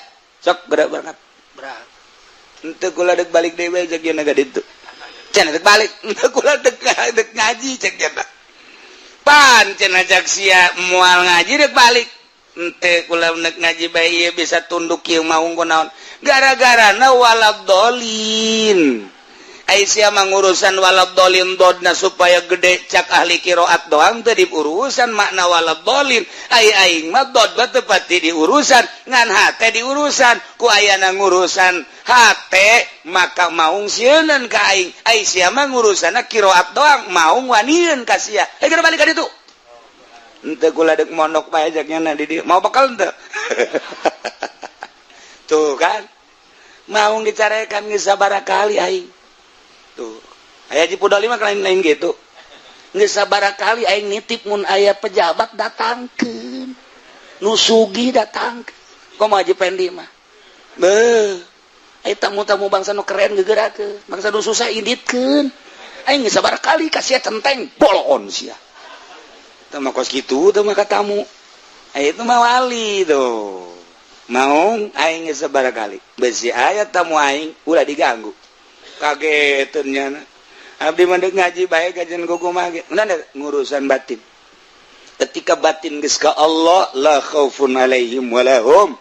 sok gerak berangkat. Berangkat. Henteu, kula dek balik deui bae cek yeuna ka ditu. Cenah dek balik, henteu, kula dek dek ngaji cek cenah. Pan cenah cek sia moal ngaji dek balik. Henteu, kula dek ngaji bae ieu bisa tunduk kieu maung kunaon. Gara-garana waladolin. Aisyah mangurusan waladolin dodna supaya gede cak ahli kiroat doang teu diurusan makna waladolin. Ai aing mah dod teu pati diurusan, ngan hate diurusan. Ku ayana ngurusan hate maka maung sieunan ka aing. Aisyah mah ngurusanna kiroat doang, maung wanieun ka sia. Hei balik ka ditu. Henteu kula deuk mondok bae jaknya di dieu. Mau bekal henteu? Tuh kan. Maung dicarekan geus sabaraha kali aing. Tuh aya di Pudoli mah lain-lain gitu. Geus sabaraha kali aing nitip mun aya pejabat datangkeun, nu sugih datangkeun. Komo Haji Pendi mah beuh, aya tamu-tamu bangsa nu keren geugerakeun, bangsa nu susah inditkeun. Aing geus sabaraha kali ka sia centeng boloon sia. Teu mah kos kitu teu mah ka tamu. Aya itu mah wali tuh. Maung aing geus sabaraha kali besi aya tamu aing ulah diganggu. Kagetennya abdi mah deuk ngaji bae kajian kumaha ge ngurusan batin. Ketika batin geus ka Allah, la khaufun alaihim walahum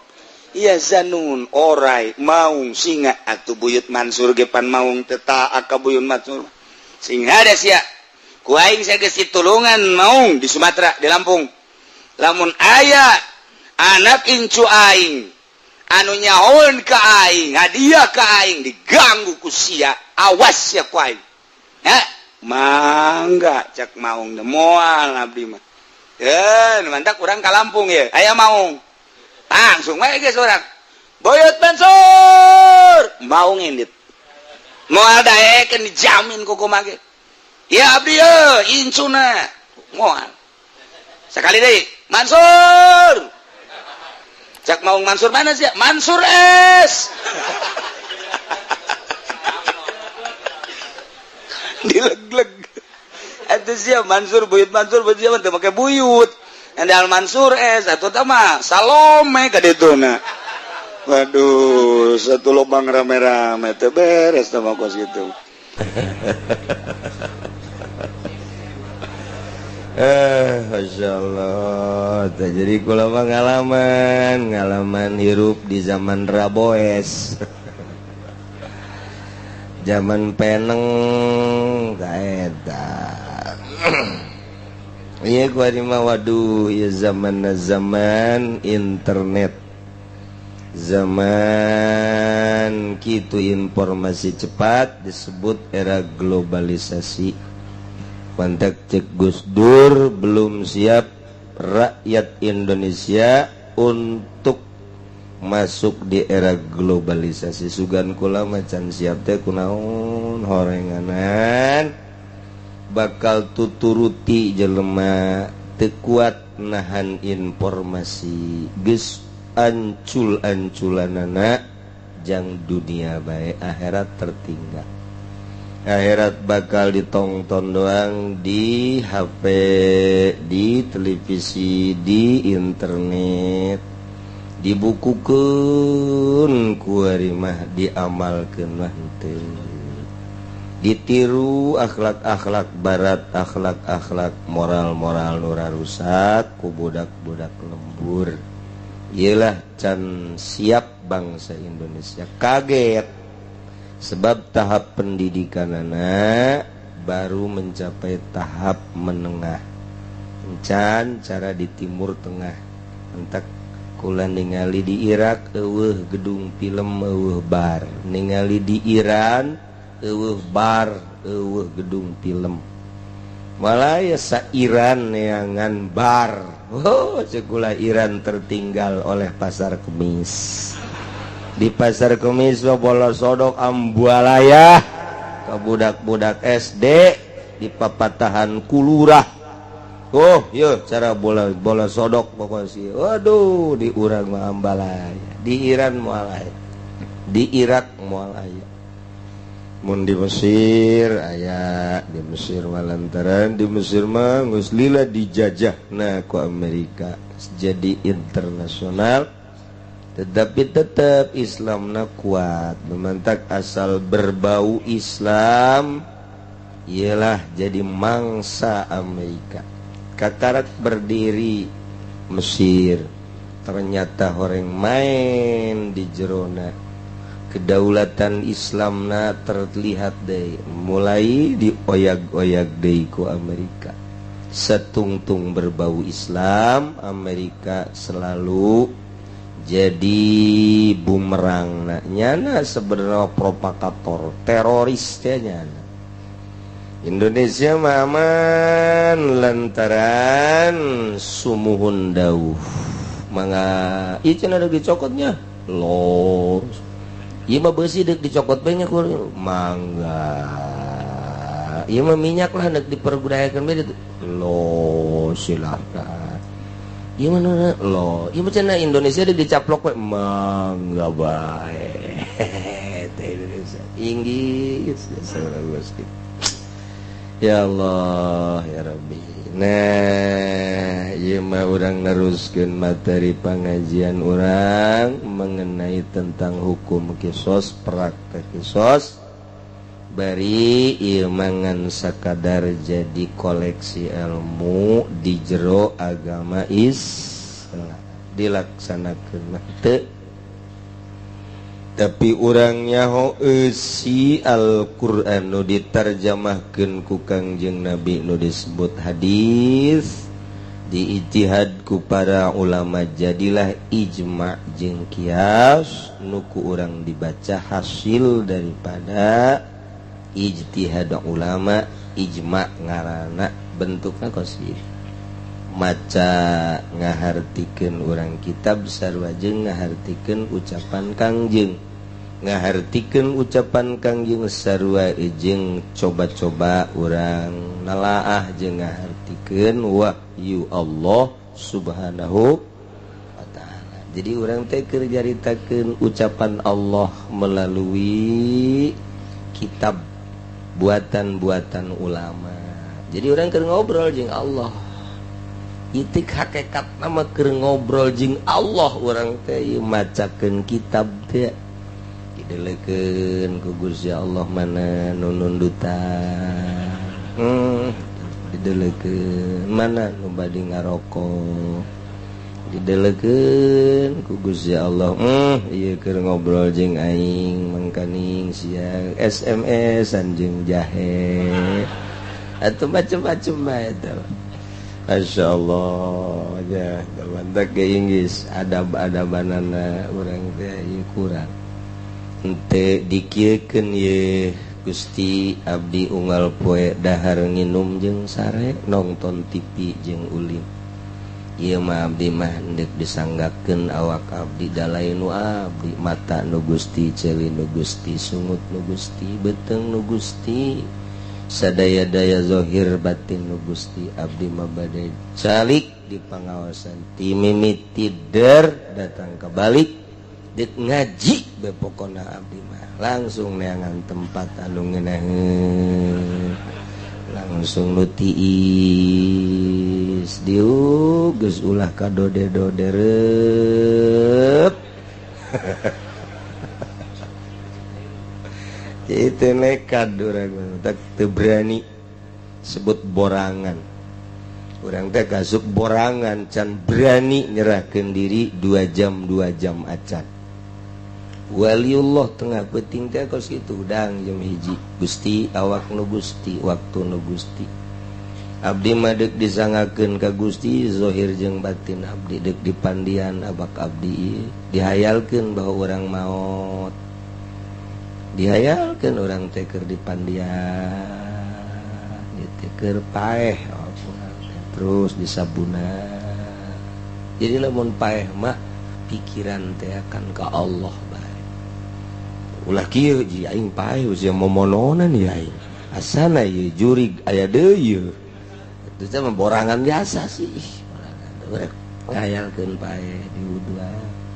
yahzanun. Orai maung singa atuh buyut Mansur ge pan maung teu taat ka buyut Mansur. Sing hade sia ku aing sia geus ditulungan maung di Sumatera, di Lampung. Lamun aya anak incu aing anu nyahoeun ka aing, hadiah ka aing, diganggu ku sia, awas ya ku aing. Ha, mangga cak maung moal abdi mah. Mantap urang ka Lampung ya, aya maung. Langsung wae geus urang. Buyut Mansur, maung indit. Moal daekeun dijamin ku kumaha ge. Ya abdi ye incuna moal. Sekali deui, Mansur. Cak maung Mansur mana sih? Mansur S. Dileg-leg. Itu sih Mansur buyut Mansur buyut siapa teu make buyut. Andal Mansur S atuh tah mah Salome ka dituna. Waduh, satu lubang rame-rame teu beres tah mah kos kitu. Masya Allah. Jadi kula mah ngalaman hirup di zaman Raboes, zaman peneng kaeta. Iya gua mah waduh ya zaman internet, zaman kitu informasi cepat disebut era globalisasi. Kontak cek Gus Dur belum siap rakyat Indonesia untuk masuk di era globalisasi. Sugan kula macan siap teh kunaon horenganan bakal tuturuti jelema teu kuat nahan informasi geus ancul-anculanana jang dunia bae akhirat tertinggal. Akhirat bakal ditongton doang di HP, di televisi, di internet, dibukukeun ku ari mah diamalkeun mah henteu. Ditiru akhlak-akhlak barat, akhlak-akhlak moral-moral nu rusak ku budak-budak lembur. Iyalah can siap bangsa Indonesia kaget. Sebab tahap pendidikan anak baru mencapai tahap menengah. Encan cara di Timur Tengah. Entak kula ningali di Irak eueuh gedung film, eueuh bar. Ningali di Iran eueuh bar, eueuh gedung film. Malah ya sa Iran neangan bar. Oh, cekula Iran tertinggal oleh pasar kemis. Di pasar kemis bola sodok ambualaya ke budak-budak SD di papatahan kulurah. Oh, yo cara bola bola sodok pokoknya sih. Waduh, di urang mah ambalaya, di Iran moal aya, di Irak moal aya. Mun di Mesir aya, di Mesir mah lantaran di Mesir mah geus lila dijajahna ku Amerika jadi internasional. Tetapi tetap Islamna kuat, memantak asal berbau Islam ialah jadi mangsa Amerika. Kakarak berdiri Mesir, ternyata horeng main di jerona. Kedaulatan Islamna terlihat deui, mulai dioyag-oyag deui ku Amerika. Setungtung berbau Islam, Amerika selalu jadi bumerang. Nah, nyana sebenarnya provokator, teroris teh nyana. Indonesia mah aman lantaran sumuhun dauh. Mangga ieu cenah deuk dicokotnya. Los. Ieu mah beusi deuk dicokot bae nya mangga. Ieu mah minyak lah deuk diperbudayakeun bae ditu. Lo silahkan. Ieu mah lo, ieu mah cenah Indonesia deuk dicaplok we mangga bae. Teh Indonesia Inggris ya Allah ya Rabbi. Nah, ieu mah urang neruskeun materi pangajian urang mengenai tentang hukum kisos, praktek kisos. Bari ieu mangan sakadar jadi koleksi ilmu di jero agama Islam dilaksanakeun mah teu. Tapi urang nyaho eusi Al-Qur'an nu diterjemahkeun ku Kangjeng Nabi nu disebut hadis, diijtihad ku para ulama jadilah ijma' jeung kias nu ku urang dibaca hasil daripada ijtihad ulama. Ijma' ngaranna bentukna kos ieu, maca ngahartikeun urang kitab sarua jeung ngahartikeun ucapan Kangjeng, ngahartikeun ucapan Kangjeng sarua jeung coba-coba urang nalaah jeung ngahartikeun wahyu Allah Subhanahu wa taala. Jadi urang teh keur nyaritakeun ucapan Allah melalui kitab buatan-buatan ulama. Jadi urang keur ngobrol jeung Allah. Itik hakikat nama keur ngobrol jeung Allah urang teh ieu macakeun kitab teh didelekeun ku Gusti Allah mana nu nundutan, didelekeun mana nu bade ngarokok, didelekeun ku Gusti Allah. Ieu keur ngobrol jeung aing mangkaning siang SMS-an jeung jahe atuh macem-macem bae eta. Masya Allah ya, mantap ke Inggris adab-adabanana urang teh ieu kurang. Henteu dikieukeun ye Gusti abdi unggal poe dahar nginum jeung sare nonton TV jeung ulin. Ieu mah abdi mah hendeuk disanggakeun awak abdi dalai nu abdi, mata nu Gusti, ceuli nu Gusti, sungut nu Gusti, beuteung nu Gusti, sadaya-daya zahir batin nu Gusti. Abdi mah bade calik di pangaosan ti mimiti der datang ke balik deuk ngaji be pokona abdi mah langsung neangan tempat anu ngeunaheun, langsung nu tiis diuk geus ulah kadode-dode reup. Itu nekat urang teh teu berani sebut borangan. Urang teh kasuk borangan can berani nyerahkeun diri 2 jam 2 jam acan. Waliullah tengah peuting teh kos kitu hudang jam 1. Gusti awak nu Gusti, waktu nu Gusti. Abdi mah deuk disangakeun ka Gusti zahir jeung batin abdi deuk dipandian abak abdi dihayalkeun bahwa urang maot. Dihayalkeun urang teh keur dipandian, ieu teh keur paeh terus disabunan. Jadi lamun paeh mah pikiran teh akan ka Allah bae. Ulah kieu ji aing paeh usia momononan ya aing. Asana ieu jurig aya deui ieu. Itu teh mah borangan biasa sih. Borangan ngayalkeun paeh diwuduan.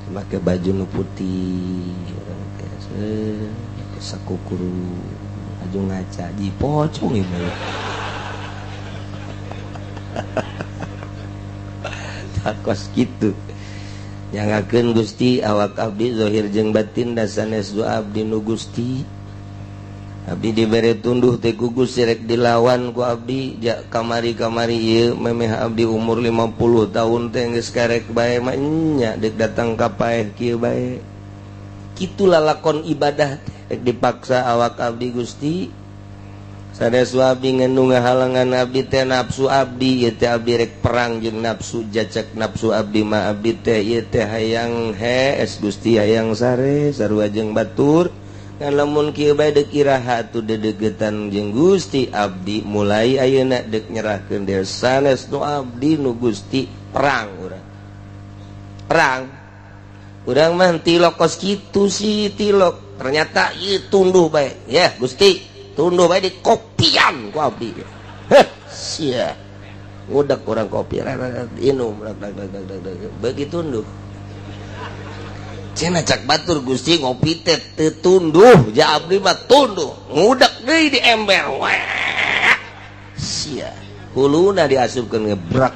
Make baju nu putih urang teh sakukuru aju ngaca ji pocong ieu mah. Takos kitu. Nyangakeun Gusti awak abdi zahir jeung batin da sanes doa abdi nu Gusti. Abdi dibere tunduh teh ku Gusti rek dilawan ku abdi ja kamari-kamari ieu memeh abdi umur 50 tahun teh geus karek bae mah nya deuk datang ka paeh kieu bae. Kitu lalakon ibadah teh dipaksa awak abdi Gusti. Sanes abdi ngendu ngahalangan abdi teh nafsu abdi ieu teh abdi rek perang jeung nafsu jacak nafsu abdi mah abdi teh ieu teh hayang hees Gusti hayang sare sarua jeung batur. Ngan lamun kieu bae deuk iraha atuh dedegetan jeung Gusti abdi mulai ayeuna deuk nyerahkeun deui sanes nu abdi nu Gusti perang urang. Perang. Urang mah tilok kos kitu sih tilok. Ternyata ieu tunduh bae. Ya Gusti tunduh bae di kopian ku abdi. Heh, sia. Ngudak urang kopi, inum, beuki tunduh. Cenah cak batur Gusti ngopi teh teu tunduh, ja abdi mah tunduh. Ngudak deui di ember. Wah. Sia. Huluna diasupkeun ngebrak.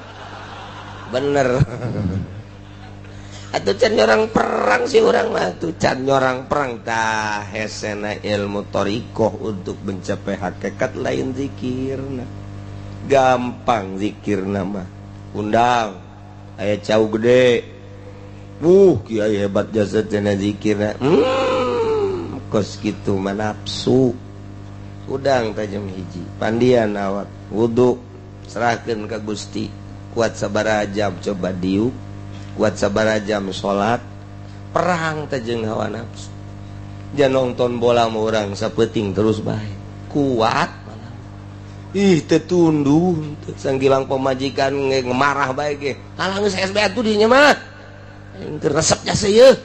Bener. Atuh can nyorang perang sih urang mah tuh can nyorang perang tah hesena ilmu thariqah untuk mencapai hakikat lain zikirna. Gampang zikirna mah. Undang aya cau gede. Kiai hebat jasa cenah zikirna. Kos kitu mah nafsu. Udang tajam hiji, pandian awak, wudu serahkeun ka Gusti. Kuat sabaraha jam coba diuk. Kuat sabaraha jam salat, perang teh jeung hawa nafsu. Jangan nonton bola mah urang sapeuting terus bae. Kuat malah. Ih teu tunduh, sanggilang pamajikan ngemarah bae ge. Halah geus SB atuh dinya mah. Aing teu resep jasa ieu.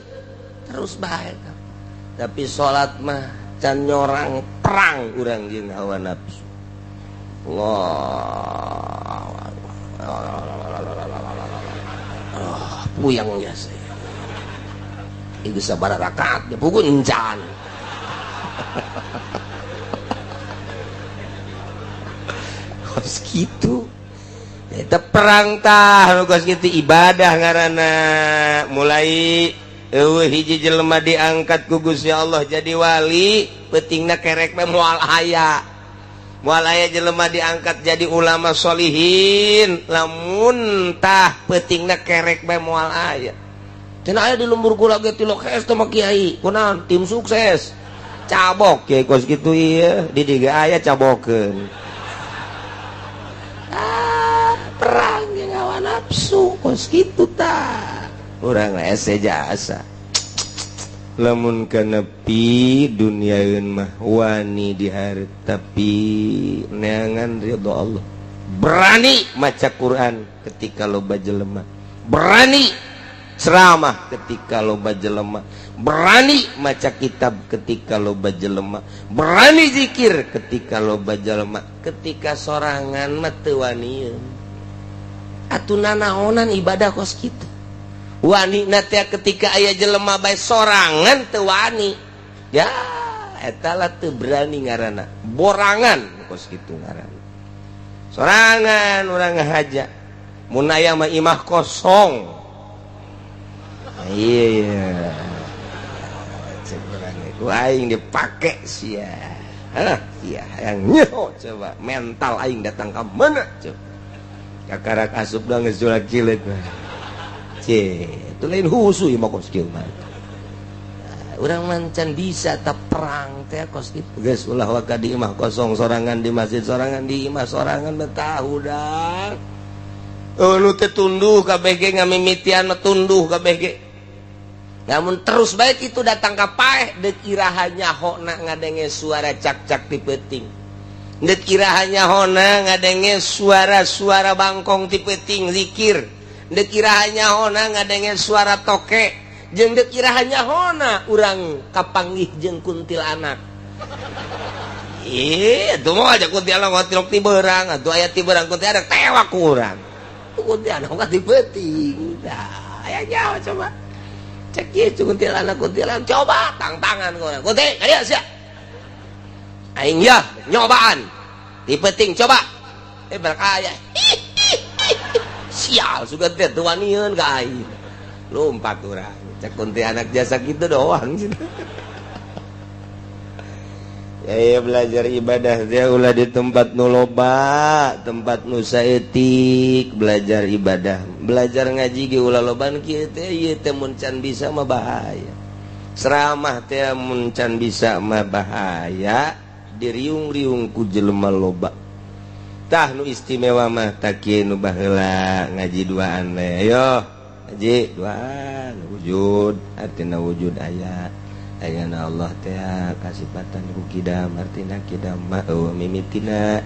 Terus bae. Tapi salat mah can nyorang perang urang jeung hawa nafsu. Allah. Puyang jasa. Ieu sabaraha rakaat ge puguh encan. Kos kitu. Eta perang tah nu kos kitu ibadah ngaranna. Mulai eueuh hiji jelema diangkat ku Gusti Allah jadi wali, peutingna kerek mah moal aya. Moal aya jelema diangkat jadi ulama solihin, lamun tah peutingna kerek bae moal aya. Cenah aya di lembur kula ge tilok hees teh mah kiai, kunaon tim sukses. Cabok kiai kos kitu ieu, di dieu ge aya cabokeun. Ah, perang jeung hawa nafsu kos kitu tah. Urang hese jasa. Lamun kanepi duniaeun mah wani dihareup tapi neangan ridho Allah. Berani maca Quran ketika loba jelema, berani ceramah ketika loba jelema, berani maca kitab ketika loba jelema, berani zikir ketika loba jelema. Ketika sorangan mah teu wanieun. Atuh nanaonan ibadah kos kitu. Wani na teh ketika aya jelema bae sorangan teu wani. Ya, eta lah teu berani ngaranna. Borangan kos kitu ngaranna. Sorangan urang ngahaja. Mun aya mah imah kosong. Iya. Cek urang ku aing dipake sia. Hah, iya hayang nyeho coba mental aing datang ka mana coba. Kakarak asup da geus julak-jileuk. Cih, itu lain husu ieu mah kos kieu mah. Urang mancan bisa ta perang teh kos kitu. Geus ulah waka di imah kosong sorangan di masjid sorangan di imah sorangan betah hudang. Nu teh tunduh kabeh ge ngamimitian mah tunduh kabeh ge. Namun terus baik itu datang ka paeh deuk iraha nyahona ngadenge suara cak-cak ti peuting. Deuk iraha nyahona ngadenge suara-suara bangkong ti peuting zikir. Deuk iraha nyahona ngadenge suara toke. Jeung deuk iraha nyahona urang kapanggih jeung kuntilanak. Ih, atuh moal aja kuntilanak ngotilok ti beurang, atuh aya ti beurang kuntilanak tewak ku urang. Kuntilanak ka ti peuting. Tah, aya nyaho coba. Cek ieu kuntilanak kuntilanak coba tangtangan ku urang. Kunti, ka dieu sia. Aing yah nyobaan. Ti peuting coba. Berak aya. Sial sugan teh teu wanieun ka aing. Lompat urang. Cek kuntilanak jasa kitu doang. Ya, ya belajar ibadah dia ulah di tempat nu loba, tempat nu saeutik belajar ibadah. Belajar ngaji ge ulah loban kieu teh ieu teh mun can bisa mah bahaya. Ceramah teh mun can bisa mah bahaya diriung-riung ku jelema loba. Tah nu istimewa mah tah kieu nu baheula ngaji duaan we. Ayo ngaji duaan wujud artina wujud aya. Ayana Allah teh kasipatan ku kidam artina kidam mah eueuh mimitina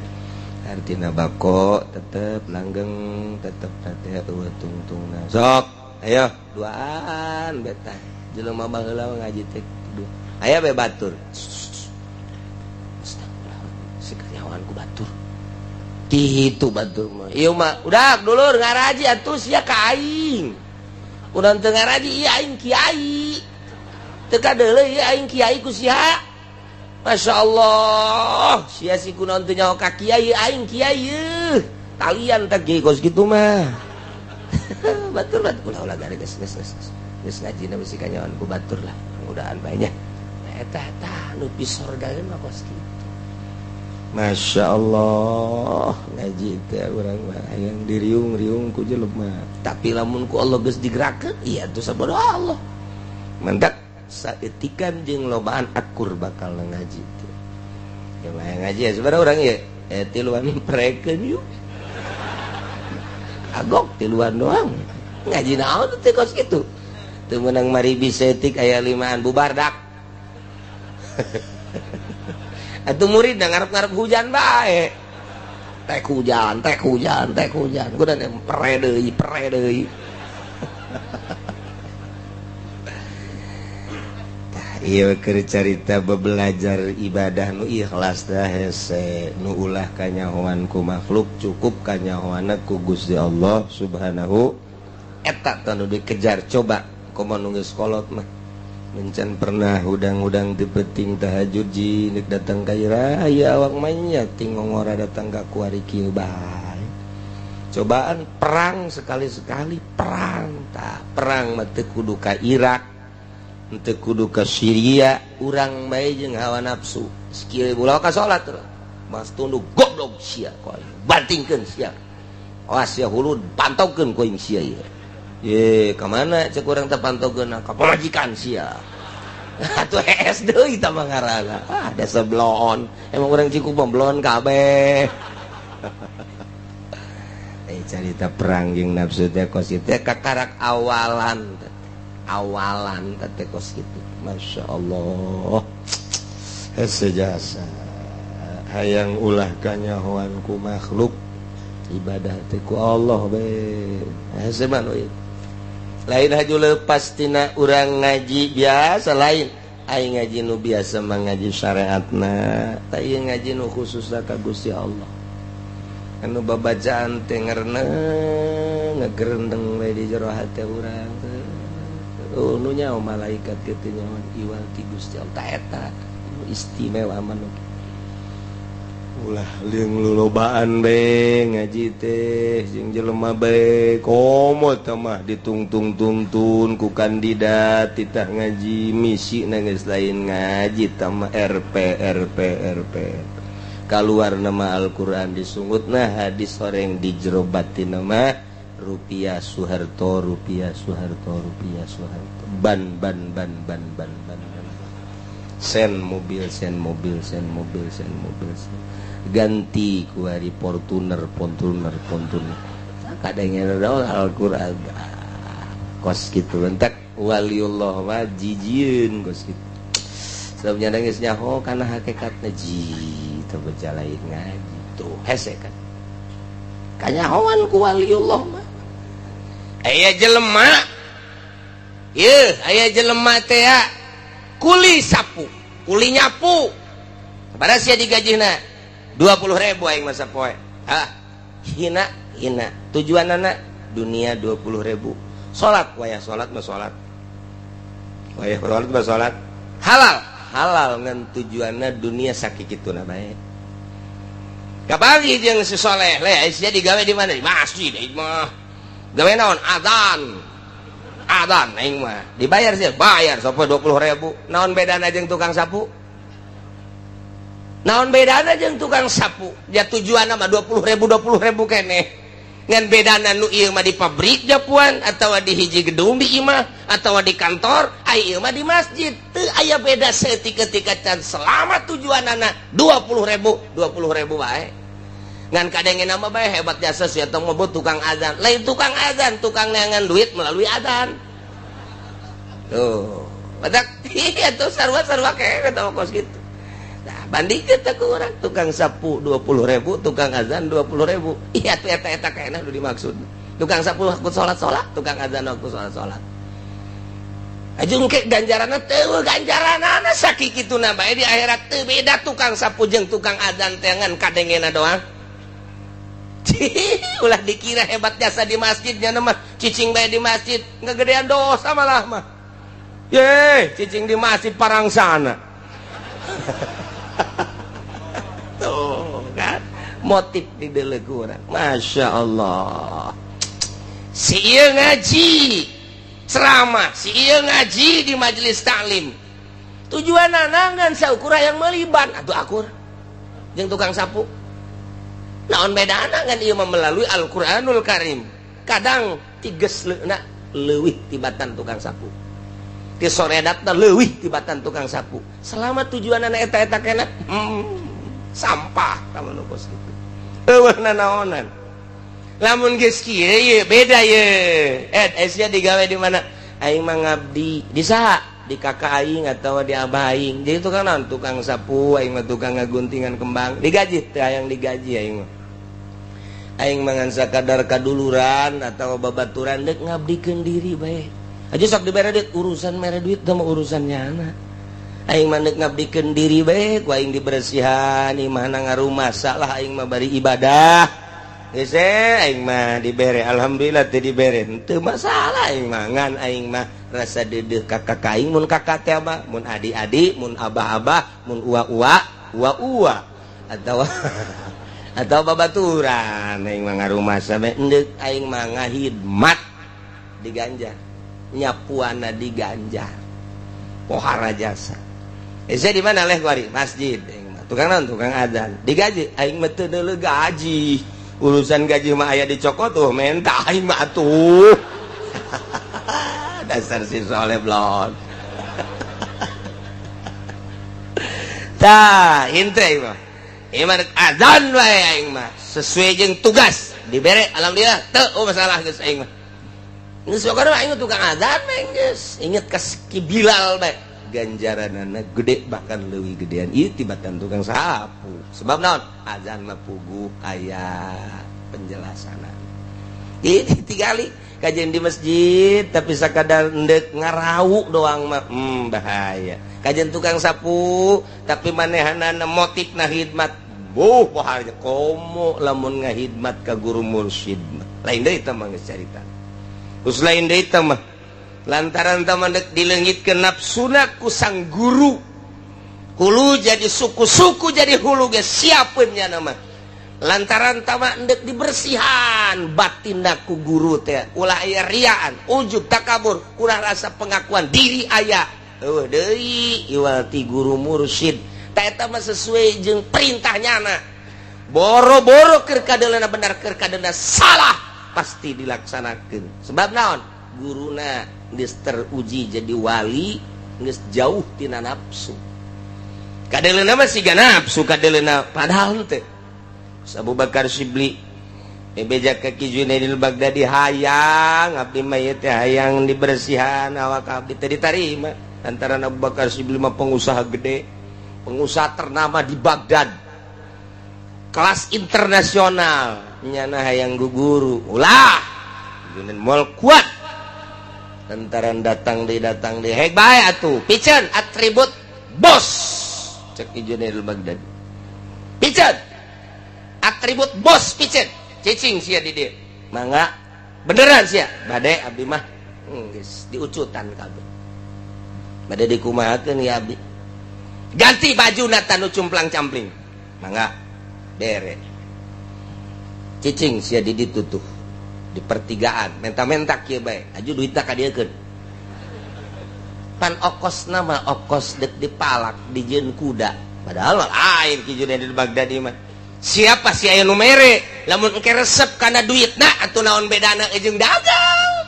artina bako tetep langgeng tetep teh eueuh tungtungna. Sok ayo duaan betah. Jelema baheula ngaji teh aya be batur. Si kanyawan ku batur. Kitu batur mah. Ieu mah udah dulur ngaraji atuh sia ka aing. Urang teu ngaraji ieu aing kiai. Teu kadeuleu ieu aing kiai ku sia. Masya Allah, sia si kunaon teu nyaho ka kiai aing kiai yeuh. Talian teh kiai kos kitu mah. Batur batur ulah ulah gare geus geus geus. Geus ngajina bisi kanyawan ku batur lah. Mudahan bae nya. Eta eta nu pisorgaeun mah kos kitu. Masya Allah ngaji teh urang mah hayang diriung-riung ku jelema. Tapi lamun ku Allah geus digerakkeun ieu atuh sabodo Allah. Mendak saeutikan jeung lobaan akur bakal ngaji teh. Ya mah ngaji ya sebenarnya urang ieu tiluan prekeun yuk. Agok tiluan doang. Ngaji naon teh kos kitu. Teu meunang maribi saeutik aya limaan bubar dak. Atuh murid ngarep-ngarep hujan bae. Tek hujan, tek hujan, tek hujan. Kudu pere deui, pere deui. Tah ieu keur carita bebelajar ibadah nu ikhlas tah hese nu ulah kanyahoan ku makhluk cukup kanyahoanna ku Gusti Allah Subhanahu. Eta tah nu dikejar coba komo nu geus kolot mah. Mencan pernah hudang-hudang di peting tahajud jinik datang ka ira awak mah ting ngora datang ka kuari kieu bae. Cobaan perang sekali-sekali perang tah perang mah teu kudu ka Irak, teu kudu ka Syria, urang bae jeung hawa nafsu. Sakieu ulah ka salat mas tunduk goblok sia ku aing. Bantingkeun sia. Awas sia hulud pantaukeun ku aing sia ieu. Ye, ka mana cek urang teh pantaukeun ka pamajikan sia. Atuh hees deui tah mah ngaranna. Ah, desa blon. Emang urang Cikupa blon kabeh. Carita perang jeung nafsu teh kos kitu teh kakarak awalan teh. Awalan teh kos kitu. Masya Allah. Hese jasa. Hayang ulah kanyahoan ku makhluk ibadah teh ku Allah be. Hese mah nu ieu. Lain haju lepas tina urang ngaji biasa lain. Aing ngaji nu biasa mah ngaji syariatna, tah ieu ngaji nu khususna ka Gusti Allah. Anu babacaan teh ngereneng, ngegerendeng we di jero hate urang. Oh nu nyaho malaikat kitu nyaho iwal ti Gusti Allah tah eta nu istimewa mah nu. Ulah lieung lolobaan be ngaji teh jeung jelema bae komo teh mah ditungtung-tungtun ku kandidat titah ngaji misi na geus lain ngaji tah mah RP RP RP kaluar nama Al-Qur'an disungutna hadis horeng di jero batin mah rupiah Soeharto rupiah Soeharto rupiah Soeharto ban ban ban ban ban ban sen mobil sen mobil sen mobil sen mobil sen. Ganti ku hari Fortuner Fortuner Fortuner kadangnya Al-Qur'an kos kitu entak waliullah mah jijieun kos kitu sebabnya geus nyaho kana hakikatna ji teu berjalain ngaji tuh hese kan kanyahoan ku waliullah mah aya jelema ieu aya jelema teh kuli sapu kuli nyapu sabaraha sia digajihna 20.000 aing masa poe. Ah, hina hina tujuanana dunia 20.000. Salat wayah salat mah salat. Wayah salat mah salat. Halal, halal ngan tujuanna dunia sakikituna bae. Kapanggih jeung si soleh le sia digawe di mana? Di masjid aing mah. Gawe naon? Adzan. Adzan aing mah. Dibayar sih, bayar sapoe 20.000. Naon bedana jeung tukang sapu? Naon bedana jeung tukang sapu? Ya tujuanna mah 20.000 20.000 keneh. Ngan bedana nu ieu mah di pabrik japuan atawa di hiji gedung di imah atawa di kantor, ai ieu mah di masjid. Teu aya beda saeutik-ketika can selama tujuanana 20.000, 20.000 bae. Ngan kadengena mah bae hebat jasa sia tong mah tukang azan. Lain tukang azan, tukang neangan duit melalui azan. Tuh, badak iya tuh sarua-sarua kayak kata kos gitu. Nah, bandingkeun teh ku urang tukang sapu 20.000, tukang azan 20.000. Iya tuh eta-eta kayakna nu dimaksud. Tukang sapu waktu salat-salat, tukang azan waktu salat-salat. Ajung ke ganjaranna teu ganjaranana sakikituna bae di akhirat teu beda tukang sapu jeung tukang azan teh ngan kadengena doang. Ulah dikira hebat jasa di masjidnya mah cicing bae di masjid ngegedean dosa malah mah. Ye, cicing di masjid parangsana. Tuh kan motif di deuleu urang. Masya Allah. Si ieu ngaji ceramah, si ieu ngaji di majelis taklim. Tujuanana ngan saukur hayang meuli ban atuh akur jeung tukang sapu. Naon bedana ngan ieu mah melalui Al-Qur'anul Karim. Kadang tigesleuna leuwih tibatan tukang sapu. Ti soredatna leuwih tibatan tukang sapu. Selama tujuanana eta-eta kena sampah kamu nu kos kitu. Eueuh nanaonan. Lamun geus kieu ye beda ye. Sia digawe di mana? Aing mah ngabdi di saha? Di kakak aing atawa di abah aing. Jadi tukang naon? Tukang sapu, aing mah tukang ngaguntingan kembang. Digaji teu hayang digaji aing mah. Aing mah ngan sakadar kaduluran atawa babaturan deuk ngabdikeun diri bae. Aja sok dibere duit, urusan mere duit mah urusan nyana. Aing mah deuk ngabdikeun diri bae, ku aing dibersihan, imahna ngarumasa lah aing mah bari ibadah. Geus aing mah dibere, alhamdulillah teu dibere. Teu masalah aing mah, ngan aing mah rasa deudeuh ka kakak aing mun kakak teh mah, mun adi-adi, mun abah-abah, mun ua-ua, ua-ua atau atau babaturan aing mah ngarumasa bae endek aing mah ngahidmat diganjar. Nyapuana diganjar. Pohara jasa. Saya di mana leh kuari? Masjid. Tukang naon? Tukang adzan. Digaji aing mah teu deuleu gaji. Urusan gaji mah aya dicokot tuh menta aing mah atuh. Dasar si soleh blon. Tah, hinte aing mah. Ieu mah adzan wae aing mah sesuai jeung tugas dibere alhamdulillah teu oh masalah geus aing mah. Geus sok aing tukang adzan bae geus. Inget ka Ki Bilal bae. Ganjaranana gede bahkan leuwih gedean ieu tibatan tukang sapu. Sebab naon? Azan mah puguh aya penjelasanna. Ieu tigali kajian di masjid tapi sakadar endek ngarawu doang mah bahaya. Kajian tukang sapu tapi manehanana motifna khidmat. Buh poharnya komo lamun ngahidmat ka guru mursyid. Lain deui tah mah geus carita. Terus lain deui tah mah lantaran taman dek dileungitkeun nafsuna ku sang guru. Hulu jadi suku-suku jadi hulu geus siapeun nya mah. Lantaran tama endek dibersihan batinna ku guru teh ulah aya riaan, ujub takabur, ulah rasa pengakuan diri aya. Eueuh deui iwal ti guru mursyid. Ta eta mah sesuai jeung perintah nyana. Boro-boro keur kadeulana bener keur kadeulana salah pasti dilaksanakeun. Sebab naon? Guruna geus teruji jadi wali geus jauh tina nafsu. Kadeulana mah siga nafsu kadeulana padahal teh. Abu Bakar Shibli beja ka Ki Junaidil Baghdadi hayang abdi mah ieu teh hayang dibersihan awak abdi teh ditarima. Lantaran Abu Bakar Shibli mah pengusaha gede, pengusaha ternama di Baghdad. Kelas internasional nyana hayang guguru. Ulah Junaid moal kuat. Lantaran datang di hek bae atuh piceun atribut bos cek Ki Junaidil Baghdadi. Piceun atribut bos piceun cicing sia di dieu mangga beneran sia bade abdi mah geus diucutan kabeh bade dikumahakeun ya abdi ganti bajuna tanu cumplang-campling mangga bere cicing sia di ditu tuh di pertigaan menta-menta kieu bae aju duitna ka dieukeun pan okosna mah okos dek dipalak dijieun kuda padahal lain Ki Junaidil Baghdadi mah Siapa sih aya nu mere lamun engke resep kana duitna atuh naon bedana jeung dagang.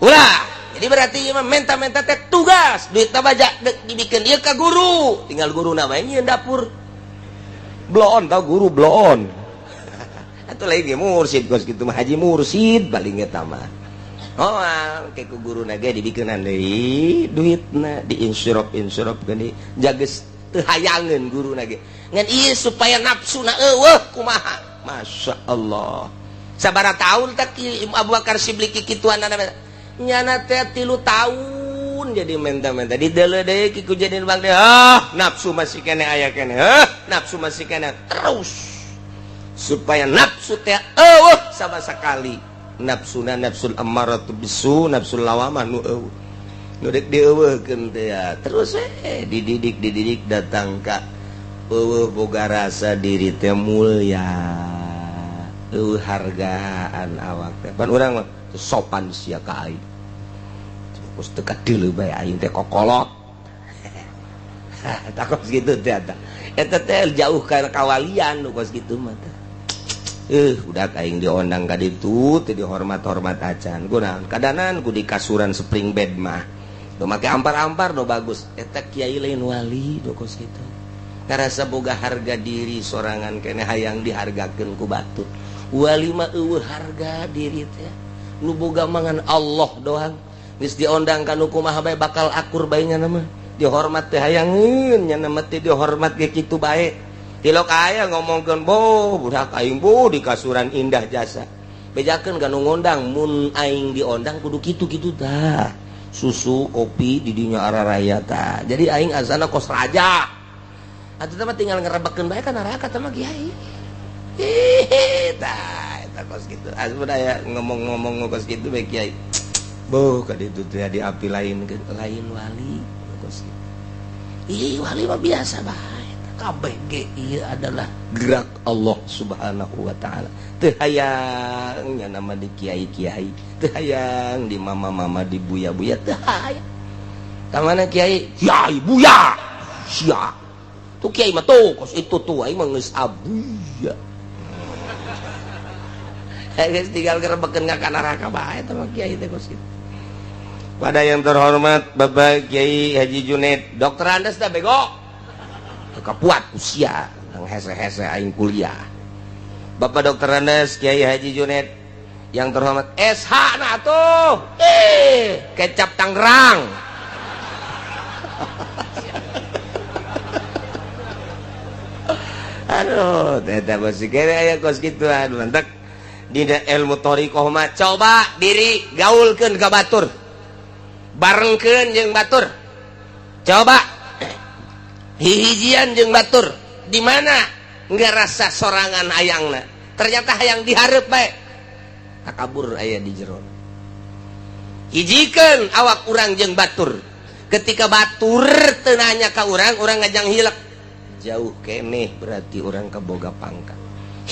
Ulah, jadi berarti ieu mah menta-menta teh tugas, duitna baja deuk dibikeun ieu ka guru, tinggal guru na bae nyieun dapur. Bloon tau guru bloon. Atuh lain ge mursid kos kitu mah haji mursid paling eta mah. Oh, ke ku guruna ge dibikeunan deui duitna di insurop-insurop geuning jages teu hayangeun guruna ge. Ngan ieu supaya nafsuna eueuh kumaha. Masya Allah. Sabaraha tahun tak Abu Bakar Siddiq kituan nyana teh 3 tahun jadi menta-menta di deuleu deui ku jadi bang teh ah nafsu masih keneh aya keneh ah nafsu masih keneh terus supaya nafsu teh eueuh sama sekali nafsuna nafsul ammaratu bisu nafsul lawamah nu eueuh nu deuk dieuweuhkeun teh terus dididik dididik datang ka eueuh boga rasa diri teh mulia eueuh hargaan awak teh pan urang mah sopan sia ka aing terus teu kadeuleu bae aing teh kokolot tah kos kitu teh eta eta teh jauh ka kawalian nu kos kitu mah teh udah aing diondang ka ditu teh dihormat-hormat acan kunaon kadanan ku di kasuran spring bed mah do make ampar-ampar do bagus eta kiai lain wali do kos kitu karasa boga harga diri sorangan keneh hayang dihargakeun ku batur wali mah eueuh harga diri teh nu boga mangan Allah doang geus diondang ka nu kumaha bae bakal akur bae nya mah dihormat teh hayangeun nya mah teh dihormat ge kitu bae tilok aya ngomongkeun boh budak aing boh di kasuran indah jasa bejakeun ka nu ngondang mun aing diondang kudu kitu-kitu tah susu kopi di dinya araraya tah jadi aing asana kos raja atuh teh mah tinggal ngerebekeun bae ka neraka teh mah kiai hihi tah eta kos kitu asup aya ngomong-ngomong kos kitu bae kiai boh ka ditu teh di api lain lain wali kos kitu ih wali mah biasa bae kabeh ge ieu adalah gerak Allah Subhanahu wa taala teu hayang nya nama di kiai-kiai teu hayang di mama-mama di buya-buya teu hayang ka mana kiai kiai buya sia tuh kiai mah tuh kos itu tuh aing mah geus abuya geus tinggal gerebekeun ka neraka bae teh mah kiai teh kos kitu. Pada yang terhormat Bapak Kiai Haji Junaid, Dokter Andes dah bego. Kapuat usia, hese-hese aing kuliah. Bapak Dokter Andes Kiai Haji Junaid yang terhormat SH nah tuh. Kecap Tangerang. Aduh, teh bos kere aya kos kitu aduh mantak. Dina ilmu thariqah mah coba diri gaulkeun ka batur. Barengkeun jeung batur. Coba hihijian jeung batur. Di mana ngerasa sorangan hayangna? Ternyata hayang dihareup bae. Takabur aya di jero. Hijikeun awak urang jeung batur. Ketika batur teu nanya ka urang, urang ngajang hilek. Jauh keneh berarti urang kaboga pangkat.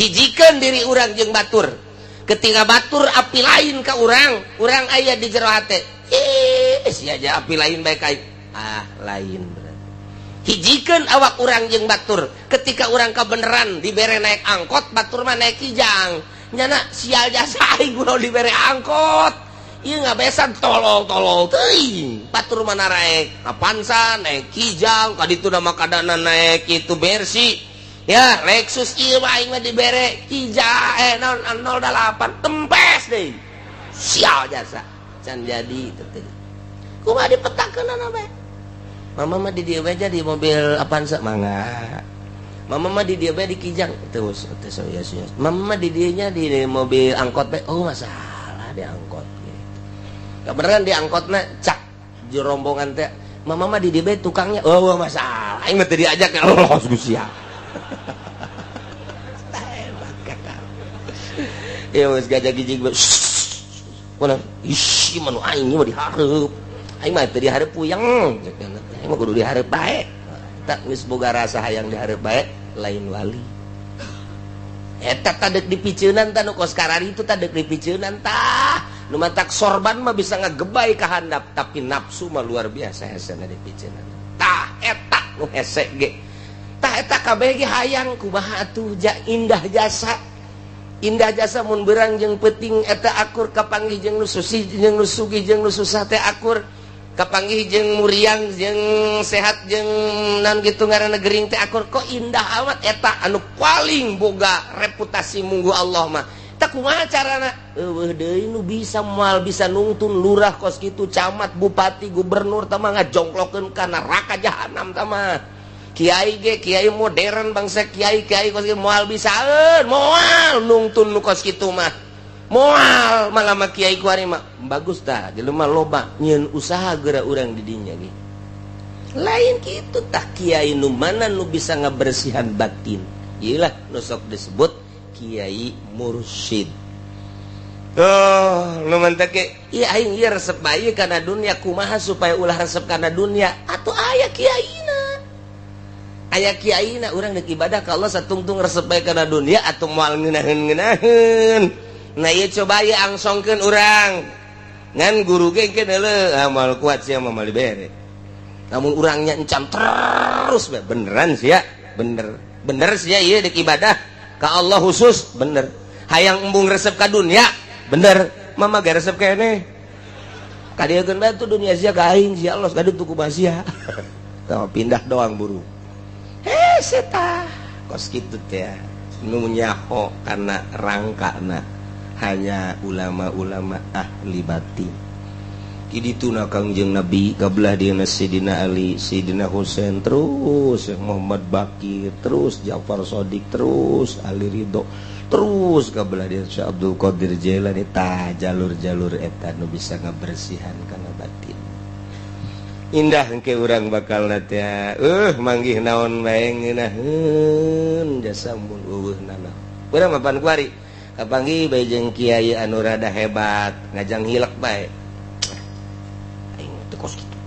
Hijikeun diri urang jeung batur. Ketika batur api lain ka urang, urang aya di jero hate. Ih, sia aja api lain bae ka ah lain berarti. Hijikeun awak urang jeung batur. Ketika urang kabeneran dibere naik angkot, batur mah naik kijang. Nyana sial jasa aing kudu dibere angkot. Ieu ngabesan tolol-tolol teuing. Batur mah naik Avanza, naik kijang, ka ditu mah kadana naik itu Mercy. Ya, Lexus ieu mah aing mah dibere kijang naon 08 tempes deui. Sial jasa. Can jadi itu teh. Kumaha dipetakeunana bae. Mama mah di dieu bae di mobil Avanza mangga. Mama mah di dieu bae di kijang terus teh ya sia. Mama mah di dieu nya di mobil angkot bae. Oh masalah di angkot gitu. Kebeneran di angkotna cak di rombongan teh. Mama mah di dieu bae tukangnya. Oh masalah. Aing mah teu diajak ya Allah sia. Ya geus gajah gijig bae. Mana ih manu aing mah dihareup. Aing mah teu dihareup puyeng. Aing mah kudu dihareup bae. Tak geus boga rasa hayang dihareup bae lain wali. Eta tah deuk dipiceunan tah nu kos karari itu tah deuk dipiceunan tah. Nu matak sorban mah bisa ngagebay ka handap tapi nafsu mah luar biasa hesena dipiceunan. Tah eta nu hese ge. Tah eta kabeh ge hayang kumaha atuh ja indah jasa. Indah jasa mun berang jeung peuting eta akur, kapanggih jeung nu susih jeung nu sugih jeung nu susah teh akur, kapanggih jeung muriang jeung sehat jeung naon kitu ngaranna gering teh akur. Kok indah amat eta anu paling boga reputasi munggu Allah mah. Tah kumaha carana? Eueuh deui nu bisa moal bisa nungtun lurah kos kitu, camat, bupati, gubernur tah mah ngajongklokeun ka neraka jahanam tah mah. Kiai ge kiai modern bangsa kiai-kiai kos kitu moal bisaeun, moal nungtun nu kos kitu mah. Moal malah mah kiai ku ari mah bagus tah jelema loba nyieun usaha geura urang di dinya ge. Lain kitu tah kiai nu mana nu bisa ngabersihan batin. Ieu lah nu sok disebut kiai mursyid. Oh, nu mantak ge ieu aing ieu resep bae kana dunia, kumaha supaya ulah resep kana dunia atuh aya kiaina. Aya kiaina urang deuk ibadah ka Allah satungtung resep bae kana dunia atuh moal ngeunaheun-ngeunaheun. Nah ieu coba ieu angsongkeun urang. Ngan guru ge engke deuleu moal kuat sia mah moal dibere. Namun urangnya encan terus bae beneran sia, bener. Bener sia ieu deuk ibadah ka Allah khusus, bener. Hayang embung resep ka dunia, bener. Mama ge resep keneh. Kadieukeun bae tuh dunia sia ka aing sia Allah kadieu tuh kumaha sia. Tah pindah doang buru. Hese tah kos kitu teh nu nyaho kana rangkana hanya ulama-ulama ahli batin. Kidituna Kangjeng Nabi kabelah dieuna Sidina Ali, Sidina Husain, terus Muhammad Bakir, terus Ja'far Shadiq, terus Ali Ridho, terus kabelah dieuna Syekh Abdul Qadir Jailani. Tah jalur-jalur eta nu bisa ngabersihan kana batin. Indah engke urang bakal teh manggih naon bae ngeunaheun jasa mun eueuh nana. Urang mah pan kuari kapanggih bae jeung kiai anu rada hebat ngajang hilek bae. Aing teu kos kitu.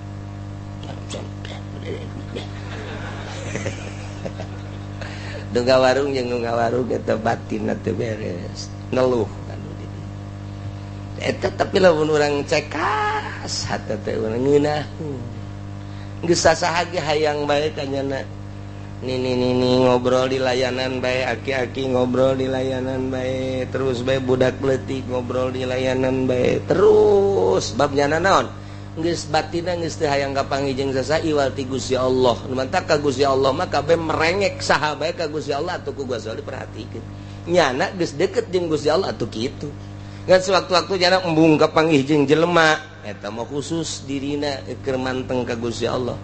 Nu ngawarung jeung nu ngawarung eta batinna teu beres. Ngeluh anu di dieu. Eta tapi lamun urang cekas hate teh urang ngeunaheun. Geus sasaha ge hayang bae ka nyana. Nini-nini ngobrol di layanan bae, aki-aki ngobrol di layanan bae, terus bae budak leutik ngobrol di layanan bae, terus bab nyana naon? Geus batinna geus teu hayang kapanggih jeung sasaha iwal ti Gusti Allah. Nu mantak ka Gusti Allah mah kabeh merengek saha bae ka Gusti Allah atuh ku Gusti Allah diperhatikeun. Nyana geus deket jeung Gusti Allah atuh kitu. Ngan sewaktu-waktu nyana embung kapanggih jeung jelema, eta mah khusus dirina keur manteng ka Gusti Allah.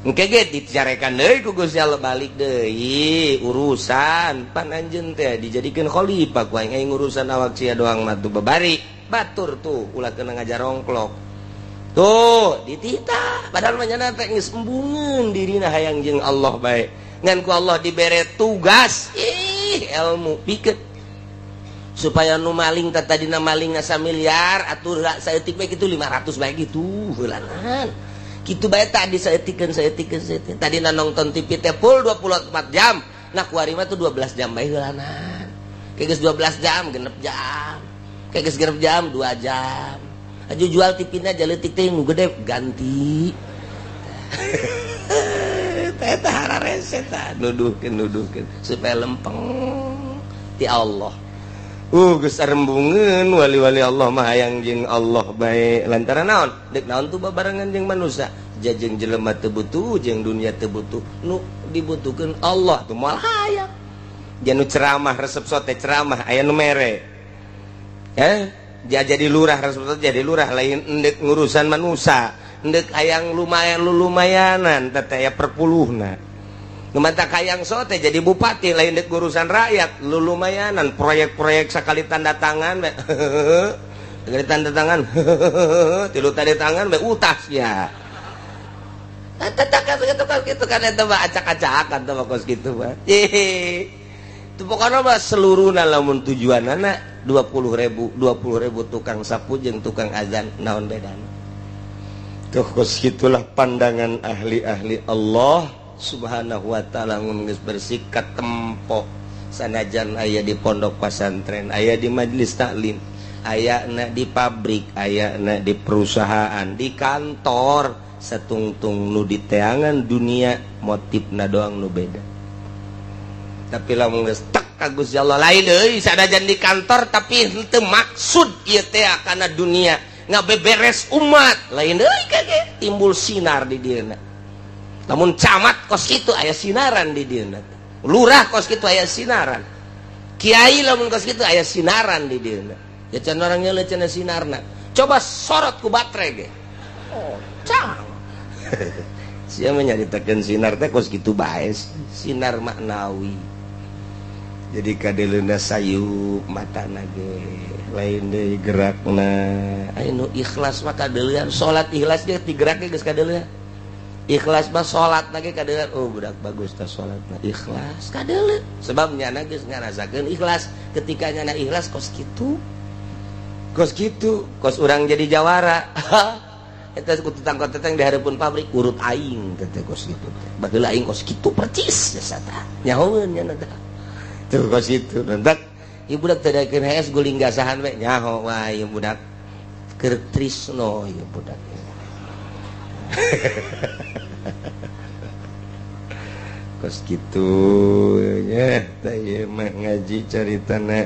Engke ge dicarekan deui ku Gusti Allah balik deui urusan pan anjeun teh dijadikeun khalifah ku aing, aing urusan awak sia doang mah tuh babari batur tuh ulah kena ngajarongklok. Tuh dititah padahal mah nyana teh geus embungeun dirina hayang jeung Allah bae. Ngan ku Allah dibere tugas ih ilmu pikeun supaya nu maling teh tadina maling samiliar atuh saeutik bae kitu 500 bae kitu heulanan. Kitu bae tadi saeutikeun saeutikeun saeutik. Tadina nonton TV teh full 24 jam. Nah kuari mah tuh 12 jam bae heulanan. Kayak geus 12 jam genep jam. Kayak geus genep jam 2 jam. Aju jual TV-na jaleutik teh nu gede ganti. Teh hararese tah nuduhkeun nuduhkeun supaya lempeng ti Allah. Geus arembungeun wali-wali Allah mah hayang jeung Allah bae lantaran naon? Deuk naon tuh babarengan jeung manusia? Jajeng jelema teu butuh, jeung dunia teu butuh. Nu dibutuhkeun Allah tuh moal hayang. Janu ceramah resep sote ceramah aya nu mere. Jadi lurah resep sote jadi lurah lain endek ngurusan manusia. Endek hayang lumayan lulumayanan teh aya perpuluhna. Nu mata hayang sote jadi bupati lain dek urusan rakyat lu lumayanan proyek-proyek sakali tanda tangan bae. Sekali tanda tangan tilu tanda tangan bae utas ya. Eta gitu kan gitu kan eta mah acak-acakan teh kos kitu mah. Itu pokoknya mah seluruhna lamun tujuanana 20.000 tukang sapu jeung tukang azan naon bedana. Tuh kos kitulah pandangan ahli-ahli Allah Subhanahu wa ta'ala geus bersikat tempo sanajan aya di pondok pesantren, aya di majelis taklim, aya na di pabrik, aya na di perusahaan, di kantor, satungtung nu diteangan dunia motifna doang nu beda. Tapi lamun geus tek ka Gusti Allah, lain deui. Sanajan di kantor, tapi henteu maksud ieu teh kana dunia, ngabeberes umat, lain deui kage timbul sinar di dieuna. Lamun camat kos kitu, aya sinaran di dieuna. Lurah kos kitu, aya sinaran. Kiai lamun kos kitu, aya sinaran di dieuna. Ya can orang nyeule cenah sinarna, coba sorot ku baterai ge. Oh, cang sia menyaritakeun sinar teh kos kitu bae, sinar maknawi. Jadi kadeleuna sayup matana ge, lain deui gerakna. Aya nu ikhlas mah kadeuleun salat ikhlas ge, digerak ge geus kadeuleun. Ikhlas mah salat lagi kadeuleun, oh, budak bagus tah salatna, ikhlas kadeuleun, sebab nyana geus ngarasakeun ikhlas. Ketika nyana ikhlas kos kitu, kos kitu, kos urang jadi jawara eta ku tetang di hareupeun pabrik urut aing teh kos kitu teh. Baheula aing kos kitu percis jasa tah, nyahoeun nyana tah tuh kos kitu. Nentak ieu budak teh daekeun hees guling gasahan we, nyaho wah ieu budak keur trisno ieu budak. Kos kitu nya tah. Ieu mah ngaji caritana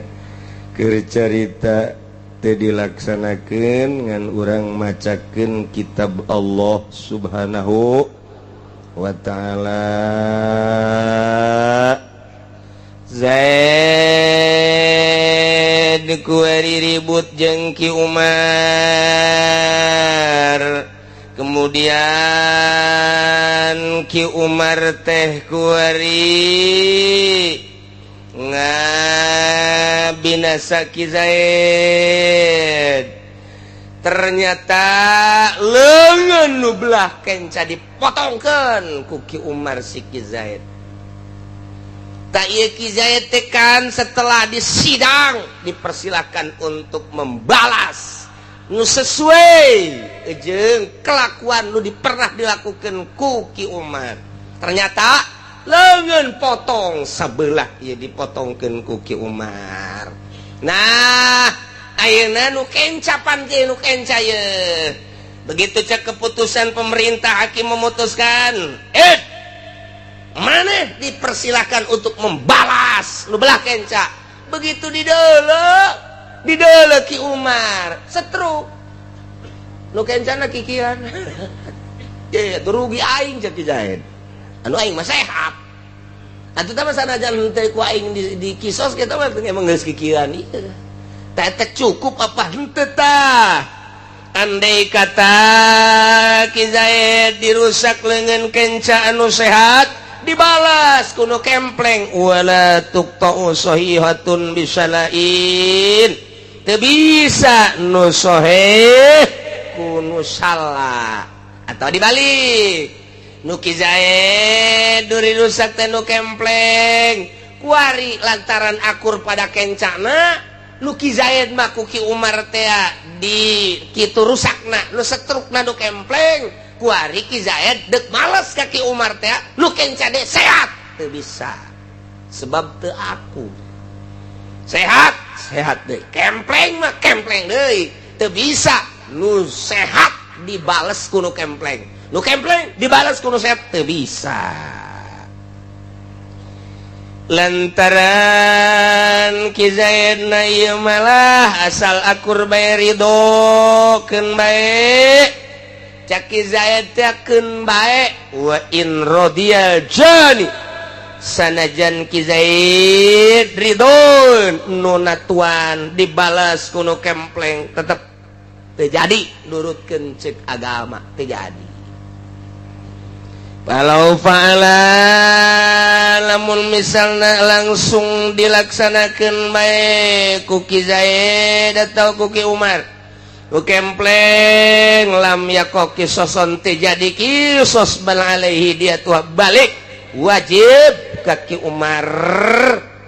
keur carita teu dilaksanakeun, ngan urang macakeun kitab Allah Subhanahu wa Ta'ala. Zaid kuari ribut jeung Ki Umar, kemudian Ki Umar teh kuari ngabinasa Ki Zaid. Ternyata lengan nu belah kenca dipotongkeun ku Ki Umar si Ki Zaid. Tak ieu Ki Zaid teh kan setelah disidang dipersilakan untuk membalas nu sesuai jeung kelakuan nu pernah dilakukan ku Ki Umar. Ternyata lengan potong sebelah ieu dipotongkeun ku Ki Umar. Nah, ayeuna nu kenca pan ge nu kenca ye. Begitu cek keputusan pemerintah, hakim memutuskan, maneh dipersilahkan untuk membalas nu belah kenca. Begitu didele didele Ki Umar setruk, nu kencana kikian ye, rugi aing cek Ki Zaid, anu aing mah sehat atuh. Tah, sanajan henteu ku aing di kisos, kita mah emang geus kikian ieu teh teh cukup apa henteu tah. Andai kata Ki Zaid dirusak lengan kenca anu sehat, dibalas ku nu kempleng, wala tuqta'u sahihatun bisalain, teu bisa nu sahih ku nu salah. Atau dibalik, nu Ki Zaid duri rusak teh nu kempleng, kuari lantaran akur pada kencana, nu Ki Zaid mah ku Ki Umar teh di kitu rusakna, nu setrukna nu kempleng, kuari Ki Zaid dek males ka Ki Umar teh, nu kenca de sehat, teu bisa, sebab teu aku sehat sehat deui, kempleng mah kempleng deui. Teu bisa nu sehat dibales ku nu kempleng, nu kempleng dibales ku nu sehat, teu bisa. Lantaran Ki Zaid na ieu malah asal akur bae, ridho keun bae. Cak Ki Zaid teh keun bae, wa in radiyal jani, sanajan Ki Zaid ridho nu natuan dibalas ku nu kempleng, tetep teu jadi nurutkeun cek agama, teu jadi. Walau fa'ala, lamun misalna langsung dilaksanakan bae ku Ki Zaid atau ku Ki Umar ku kempleng, lam yaqa qisason, teu jadi kisos, bal alaihi dia tuh balik wajib ka Ki Umar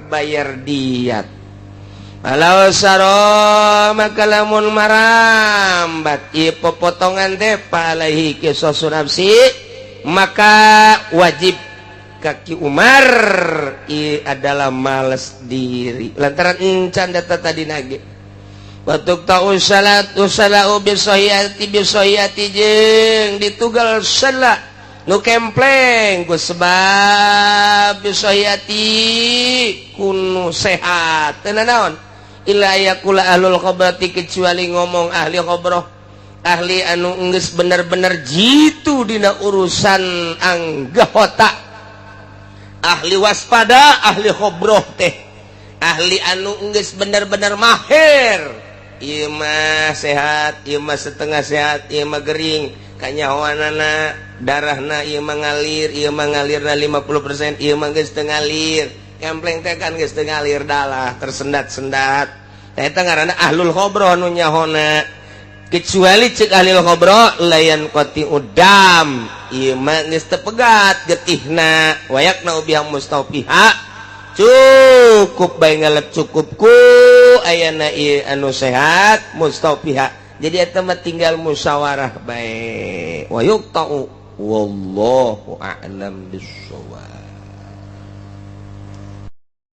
bayar diat. Walau saro, maka lamun marambat ieu popotongan teh, alaihi qisasun nafsi, maka wajib ka Ki Umar i adalah males diri lantaran encan data tadi nage. Batuk ta'u salat usalau bisahiyati bisahiyati, jeung ditugal salah. Nu kempleng ku sebab bisayati kunu sehat. Teu naon illa yaqula ahlul khabrati, kecuali ngomong ahli khabrah, ahli anu enggeus bener-bener jitu dina urusan anggota, ahli waspada, ahli khobroh teh ahli anu enggeus bener-bener mahir. Ieu mah sehat, ieu mah setengah sehat, ieu mah gering kanyahoanana darahna, ieu mah ngalir, ieu mah ngalirna 50%, ieu mah geus teu ngalir. Kempleng teh kan geus teu ngalir dalah, tersendat-sendat. Eta ngaranna ahlul khobroh nu nyahona. Kecuali cek ahli khobroh layan qati udam, ieu mah geus teu pegat getihna, wayakna biha mustaufiha, cukup bae ngalep, cukup ku ayana ieu anu sehat mustaufiha. Jadi eta mah tinggal musyawarah bae, wa yuqta'u, wallahu a'lam bissawab.